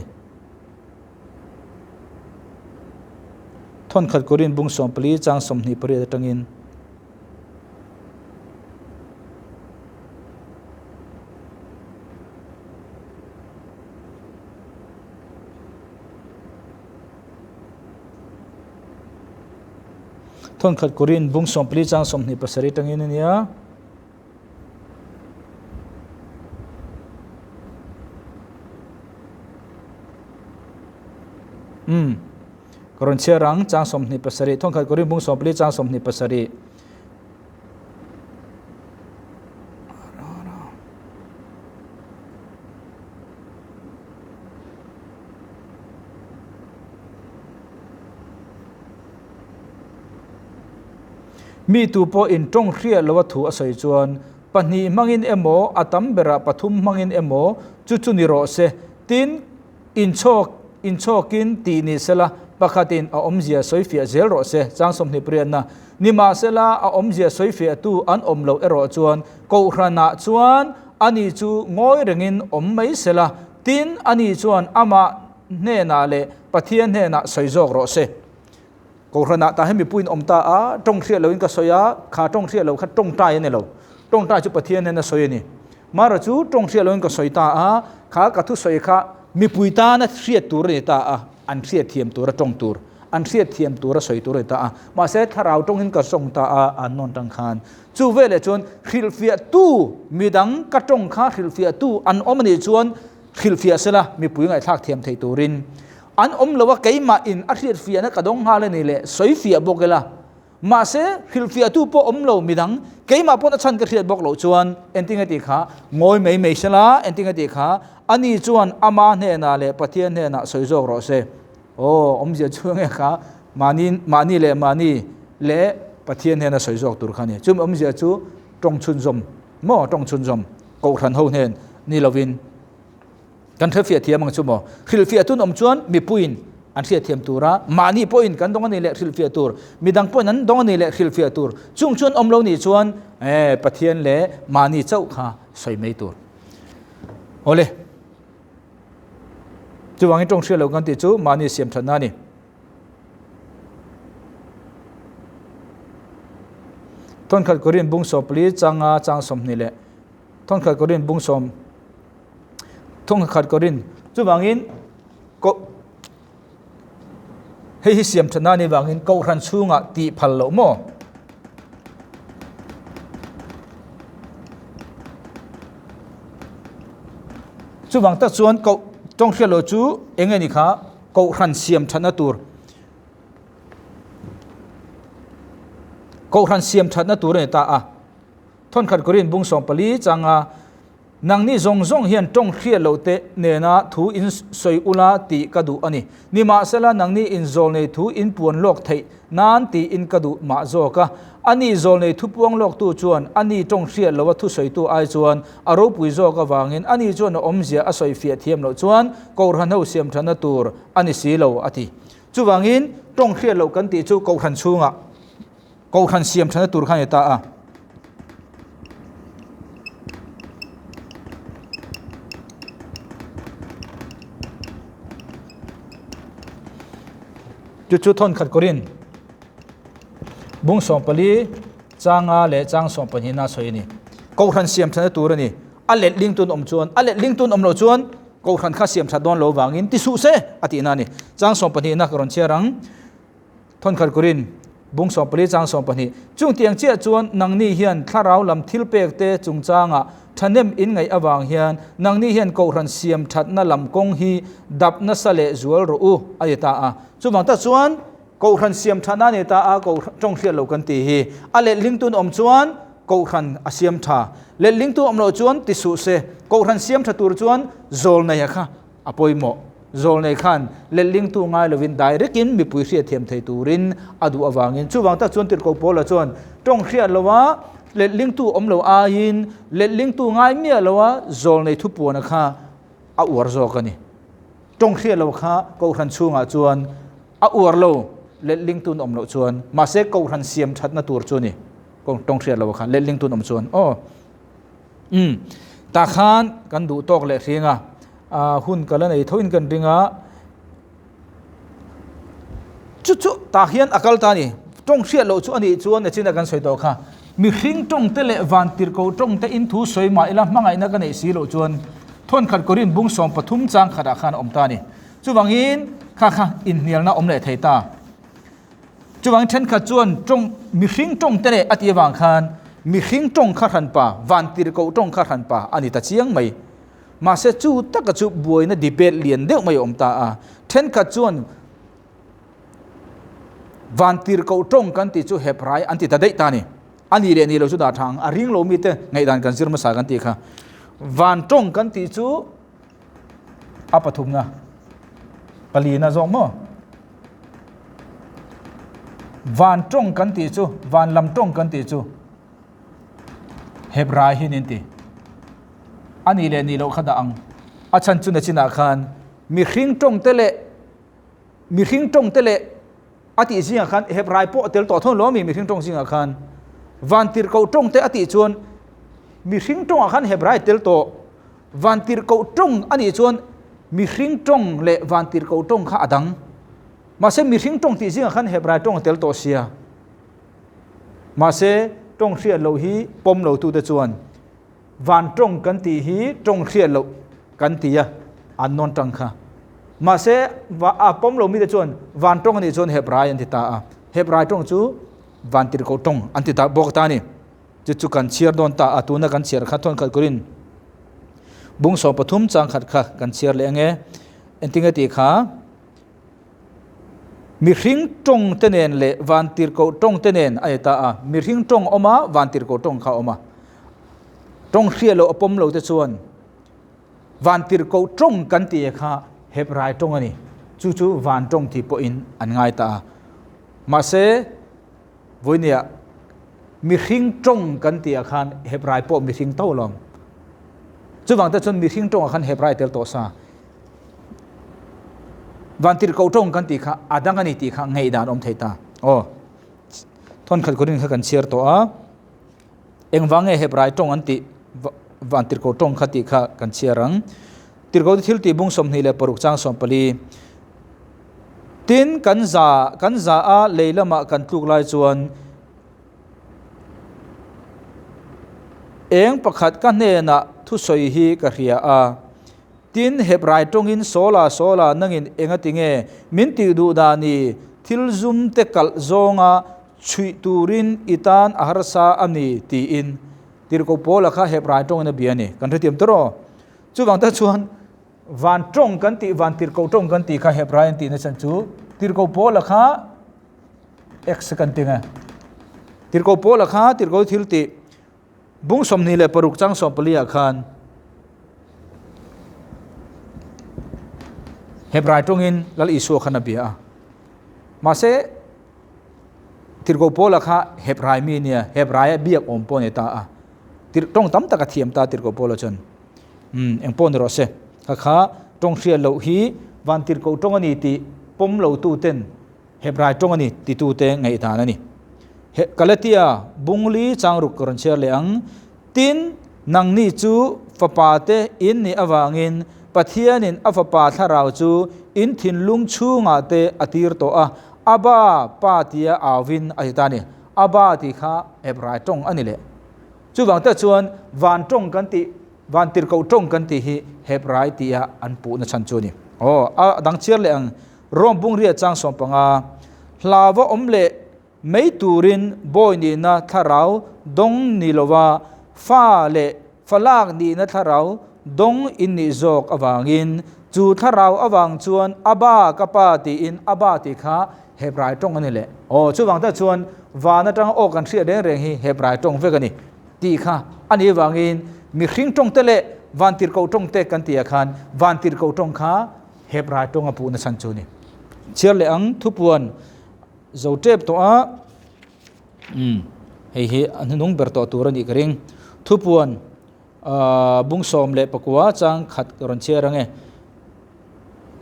thawnkhat Korin bung 14 chang 28 atangin Thawnkhat Korin bung 14 chang 27 tangin a nia. Um. Ka rawn chhiar ang chang 27 thawnkhat Korin bung 14 chang 27. Mi tu pawh in tawng hriat loa thu a sawi chuan, pahnih hmangin emaw, a tam berah pathum hmangin emaw, chu chu ni rawh se. Tin, inchhawk inchhawkin tih ni sela, pakhatin a awmzia sawi fiah zel rawh se. Chang 28na, Nimahsela, a awmzia sawi fiahtu an awm loh erawh chuan, Kohhranah chuan ani chu ngawi rengin awm mai sela, tin, ani chuan amah hnenah leh Pathian hnenah sawi zawk rawh se. Kohhranah tah hian mipuiin awm ta a, tawng hriat loin ka sawi a, kha tawng hriat loh kha tawngtai a ni lo. Tawngtai chu Pathian hnena sawi a ni. Mara chu tawng hriat loin ka sawi ta a, kha ka thusawi kha mipui tana hriat tur a ni ta a, an hriatthiam tura tawng tur, an hriatthiam tura sawi tur a ni ta a. Mahse thlarau tawngin ka tawng ta a, an nawn tang khan. Chu veleh chuan hrilhfiahtu midang ka tawng kha hrilhfiahtu an awm a nih chuan Hrilhfiah sela mipui ngaihthlak thiam thei turin an awm lo a, keimah in a hriatfiahna ka dawng nghal a ni leh sawifiah bawk ila. Mahse, hrilhfiahtu pawh awm lo midang, keimah pawn a chhan ka hriat bawk loh chuan entinge tih kha ngawi mai mai sela, entinge tih kha ani chuan ama hnenah leh Pathian hnenah sawi zawk rawh se. Aw, awmzia chu enge kha mahni mahni leh mahni leh Pathian hnena sawi zawk tur kha a ni. Chumi awmzia chu tawng chhunzawm maw tawng chhunzawm. Kohhran ho hnen ni lovin kan hrefiah thiam ang chu maw? Hrilhfiah tun awm chuan mipuiin an hriatthiam tura mahni pawhin kan dawng a ni leh hrilhfiah tur, midang pawhin an dawng a ni leh hrilhfiah tur, chung chuan awm lo nih chuan eh Pathian leh mahni chauh kha sawi mai tur. Awle, chuvangin tawng hriat loh kan tih chu mahni siam thatna a ni. Thawnkhat Korin bung 14 changa chang 20 leh Thawnkhat Korin bung 10 Thawnkhat Korin chuvangin ko hei hi siam thatna ni wangin kohhran chhungah tih phal loh maw chuvang tak chuan ko tawng hriat loh chu enge ni kha Kohhran siam thatna tur Kohhran siam thatna tur a ni ta a. Thawnkhat Korin bung 14 changa Nangni zawng zawng hian tawng hriat loh te nena thu in sawi ula tih ka duh a ni. Nimahsela nangni in zawlnei thu in puan lawk theih nan tiin ka duh mah zawk a. Ani zawlnei thu puang lawktu chuan ani tawng hriat loha thu sawitu ai chuan a ropui zawk avangin ani chuan a awmzia a sawi fiah thiam loh chuan Kohhran ho siam thatna tur a ni si lo, a ti. Chuvangin tawng hriat loh kan tih chu Kohhran chhungah Kohhran siam thatna tur kha a ni ta a. Chu chu thawnkhat Korin. Bung 14 changa leh chang 12 na sawi a ni. Kohhran siam thatna tur a ni. A let ling tun awm chuan, a let ling tun awm loh chuan Kohhran kha siam that dawn lo vangin ti suh se a tihna a ni. Chang 12 na ka rawn chhiar ang. Thawnkhat Korin bung 14 chang 12. Chung tiang chiah chuan nangni hian thlarau lam thil pek te chungchangah thahnem in ngaih avang hian nangni hian Kohhran siam thatna lam kawng hi dap nasa leh zual rawh u a ti ta a. Chuvang tak chuan Kohhran siam thatna a ni ta a, Kohhran tawng hriat loh kan tih hi. A letling tun awm chuan Kohhran a siam tha. Letlingtu awm loh chuan ti suh se, Kohhran siam tha tur chuan zawlneia kha a pawimawh. Zawlnei khan letlingtu ngai lovin direct in mipui hriatthiam thei turin a duh avangin chuvang tak chuan Tirhkoh Paula chuan tawng hriat loa letlingtu awm lo aiin letlingtu ngai miah loa zawlnei thupuana kha a uar zawk a ni. Tawng hriat lo kha Kohhran chhungah chuan a uar lo letlingtun awm loh chuan mahse Kohhran siam thatna tur chu a ni. Tawng hriat lo kha letlingtun awm chuan aw. Umm tah khan kan duh tawk leh hring a, hun ka la nei tho in kan ring a, chu chu tah hian a kal ta a ni, tawng hriat loh chu a nih chuan a chin a kan sawi tawh kha, mihring tawng te leh van tirhkoh tawng te in thu sawi mah ila hmangaihna ka neih si loh chuan thawnkhat Korin bung 13 chang khatah khan a awm ta a ni, chuvangin kha kha inhnialna awm leh thei ta. Chuvangin thenkhat chuan tawng, mihring tawng te leh a tih avang khan mihring tawng kha hranpa, vantirhkoh tawng kha hranpa a ni ta chiang mai. Mahse chu taka chu buaina debate lian deuh mai a awm ta a. Thenkhat chuan vantirhkoh tawng kan tih chu Hebrai an ti ta daih ta a ni. A nih leh nih lo chu dah tha ang, a ring lo mite ngaihdan kan zir hmasa kan tih kha. Van tawng kan tih chu a pathumna palina zawk maw? Van tawng kan tih chu, van lam tawng kan tih chu Hebrai hi nin ti. A nih leh nih loh kha dah ang. A chhan chu nachinah khan mihring tawng te leh mihring tawng te leh a tih zingah khan Hebrai pawh a tel tawh thawn lo mi mihring tawng zingah khan vantirhkoh tawng te a tih chuan mihring tawngah khan Hebrai tel tawh Vantirhkoh tawng a nih chuan mihring tawng leh vantirhkoh tawng kha a dang. Mahse mihring tawng tih zingah khan Hebrai tawng a tel tawh sia. Mahse tawng hriat loh hi pawm lo tute chuan van tawng kan tih hi tawng hriat loh kan ti a, an nawn tang kha. Mahse a pawm lo mite chuan van tawng a nih chuan Hebrai an ti ta a. Hebrai tawng chu vantirhkoh tawng an ti ta bawk ta a ni. Chu chu kan chhiar dawn ta a, tuna kan chhiar kha thawn khat kurin bung 13 chang khat kha kan chhiar leh ange. Engtinge tih kha mihring tawng te nen leh vantirhkoh tawng te nen a ni ta a, mihring tawng awm a, vantirhkoh tawng kha a awm a. Tawng hriat loh a pawm lo te chuan vantirhkoh tawng kan tih kha Hebrai tawng a ni. Chu chu van tawng tih pawhin an ngai ta a. Mahse Vawinia mihring tawng kan tih ah khan Hebrai pawh mihring to lawm. Chuvang te chuan mihring tawng ah khan Hebrai tel tawh sa. Vantirhkoh tawng kan tih kha a dang a ni tih kha ngaihdan awm thei ta. Aw. Thawnkhat Korin kha kan chhiar tawh a. Engvang nge Hebrai tawng an tih vantirhkoh tawng kha tih kha kan chhiar ang. Tirhkoh te thil tih bung 26 chang 14. Tin, kan za kan za a lei lamah kan tluk lai chuan eng pakhat ka hnenah thusawi hi ka hria a. Tin, Hebrai tawngin Sawla, Sawla, nangin enga tinge min tih duh dah ni? Thil zum te kalh zawnga chhuih turin i tan a harsa a ni, tiin Tirhkoh Paula kha Hebrai tawngin a bia a ni. Kan hrethiam ta rawh. Chuvang tak chuan Van tawng kan tih, van tirhkoh tawng kan tih kha Hebrai an tihna chhan chu tirhkoh Paula kha X kan ti nge. Tirhkoh Paula kha tirhkoh thil tih bung 26 chang 14 ah khan Hebrai tawngin Lal Isua khan a bia a. Mahse tirhkoh Paula kha Hebrai mi nia, Hebrai a biak awm pawh a ni ta a. Tirh tawng tam tak a thiam ta tirhkoh Paula chuan. Umm, eng pawh ni rawh se. Kha kha tawng hriat loh hi van tirhkoh tawng a ni tih pawm lo tu ten Hebrai tawng a ni ti tu te ngaihdan a ni. He Galatia bungli changruk ka rawn chhiar leh ang. Tin, nangni chu fapa te in nih avangin Pathianin a fapa thlarau chu in thinlung chhungah te a tir tawh a, Abba, Pa tia auvin a ti ta a ni. Abba tih kha Hebrai tawng a ni leh. Chuvang tak chuan van tawng kan tih, van tirhkoh tawng kan tih hi Hebrai tia an puhna chhan chu a ni. Aw, a dang chiar leh ang. Rome bungria chang 15, Hlauva awm leh mai turin bawi nihna thlarau dawng ni lova fa leh falak nihna thlarau dawng in nih zawk avangin chu thlarau avang chuan Abba ka pa tiin Abba tih kha Hebrai tawng a ni leh. Aw, chuvang tak chuan van atanga aw kan hriat reng reng hi Hebrai tawng vek a ni. Tih kha a nih avangin mihring tawng te leh vantirhkoh tawng te kan tih ah khan vantirhkoh tawng kha Hebrai tawng a puhna chhan chu a ni. Chhiar leh ang thupuan zo tep tawh a, umm hei hi a hnuhnung ber tawh tur a nih ka ring. Thupuan bung 19 chang khat ka rawn chhiar ang e.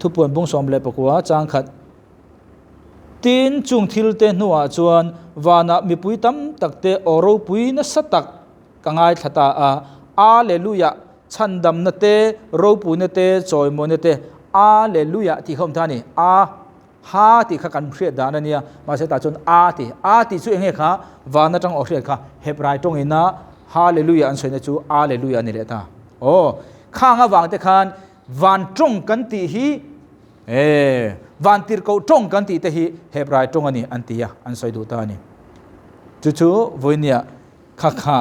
Thupuan bung 19 chang khat. Tin, chung thilte hnuah chuan vanah mipui tam takte aw ropui nasa tak ka ngaithla ta a, Alleluia! Chhandamna te, ropuina te, chawimawina te, Alleluia tih kha awm ta a ni. A, ha tih kha kan hriat dan a nia, mahse tah chuan A tih, A tih chu eng nge kha? Van atang aw hriat kha Hebrai tawngina Halleluia an sawina chu Alleluia a ni leh ta. Aw, khang avang te khan van tawng kan tih hi E, van tirhkoh tawng kan tih te hi Hebrai tawng a ni an ti a, an sawi duh ta a ni. Chu chu vawinia kha kha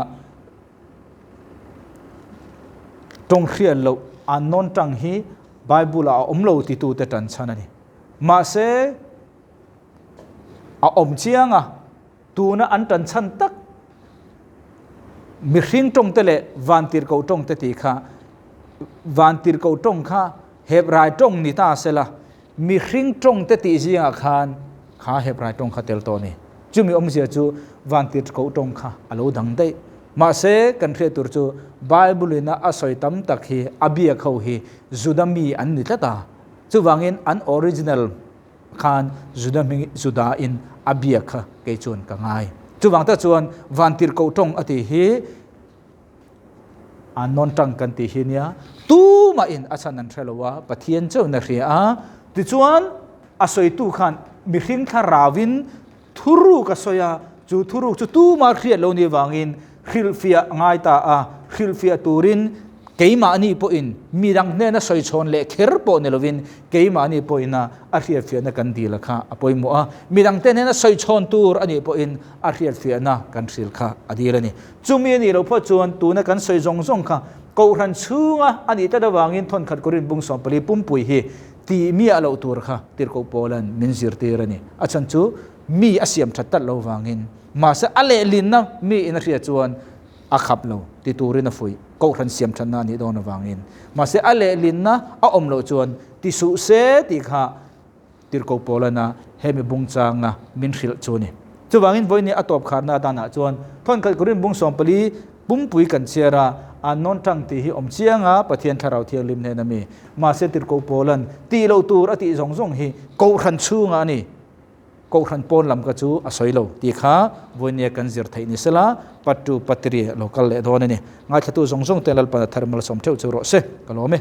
tawng hriat loh an nawn tang hi Bible ah a awm lo titu te tan chhan a ni. Mahse, a awm chiang a, tuna an tan chhan tak mihring tawng te leh van tirhkoh tawng te tih kha van tirhkoh tawng kha Hebrai tawng ni ta sela, mihring tawng te tih zingah khan kha Hebrai tawng kha tel tawh a ni. Chumi awmzia chu vantirhkoh tawng kha a lo dang daih. Mahse, kan hriat tur chu Bible-in a sawi tam tak hi a biak ho hi Juda mi an ni tlat a. Chuvangin an original khan Juda hming Juda-in a biak kha kei chuan ka ngai. Chuvang tak chuan vantirhkoh tawng a tih hi A nawn tang kan tih hi nia, tumahin a chhan an hre lo a, Pathian chauhin a hria a. Tichuan, a sawitu khan mihring thlarauvin thuruk a sawi a, chu thuruk chu tuma hriat lo ni vangin hrilhfiah a ngai ta a, hrilhfiah turin keimahni pawhin midang hnena sawi chhawn leh kher pawh ni lovin keimahni pawhin a hriatfiahna kan dil a kha a pawimawh a, midangte hnena sawi chhawn tur a nih pawhin a hriatfiahna kan hrilh kha a dil a ni. Chumi a nih loh phawt chuan tuna kan sawi zawng zawng kha Kohhran chhunga a nih tlat avangin thawnkhat Korin bung 14 pumpui hi tih miah loh tur kha Tirhkoh Paulan min zirtir a ni. A chhan chu mi a siam that tlat lo vangin mahse a lehlinna mi in a hriat chuan a khap lo ti turin a fuih. Kohhran siam thatna a nih dawn avangin mahse a lehlinna a awm loh chuan ti suh se tih kha Tirhkoh Paulana hemi bungchanga min hrilh chu a ni. Chuvangin vawiin a tawp kharna danah chuan thawnkhat Korin bung 14 pumpui kan chhiar a, an nawn tang tih hi awm chiang a, Pathian Thlarau Thianghlim hnena mi. Mahse Tirhkoh Paulan tih loh tur a tih zawng zawng hi Kohhran chhungah a ni. Kohhran pawn lam kha chu a sawi lo tih kha vawiin kan zir theih ni sela, Pattu Patri lo kal leh dawn a ni. Ngaithlatu zawng zawng te Lalpan a thar malsawm theuh chu rawh se. Ka lawm e.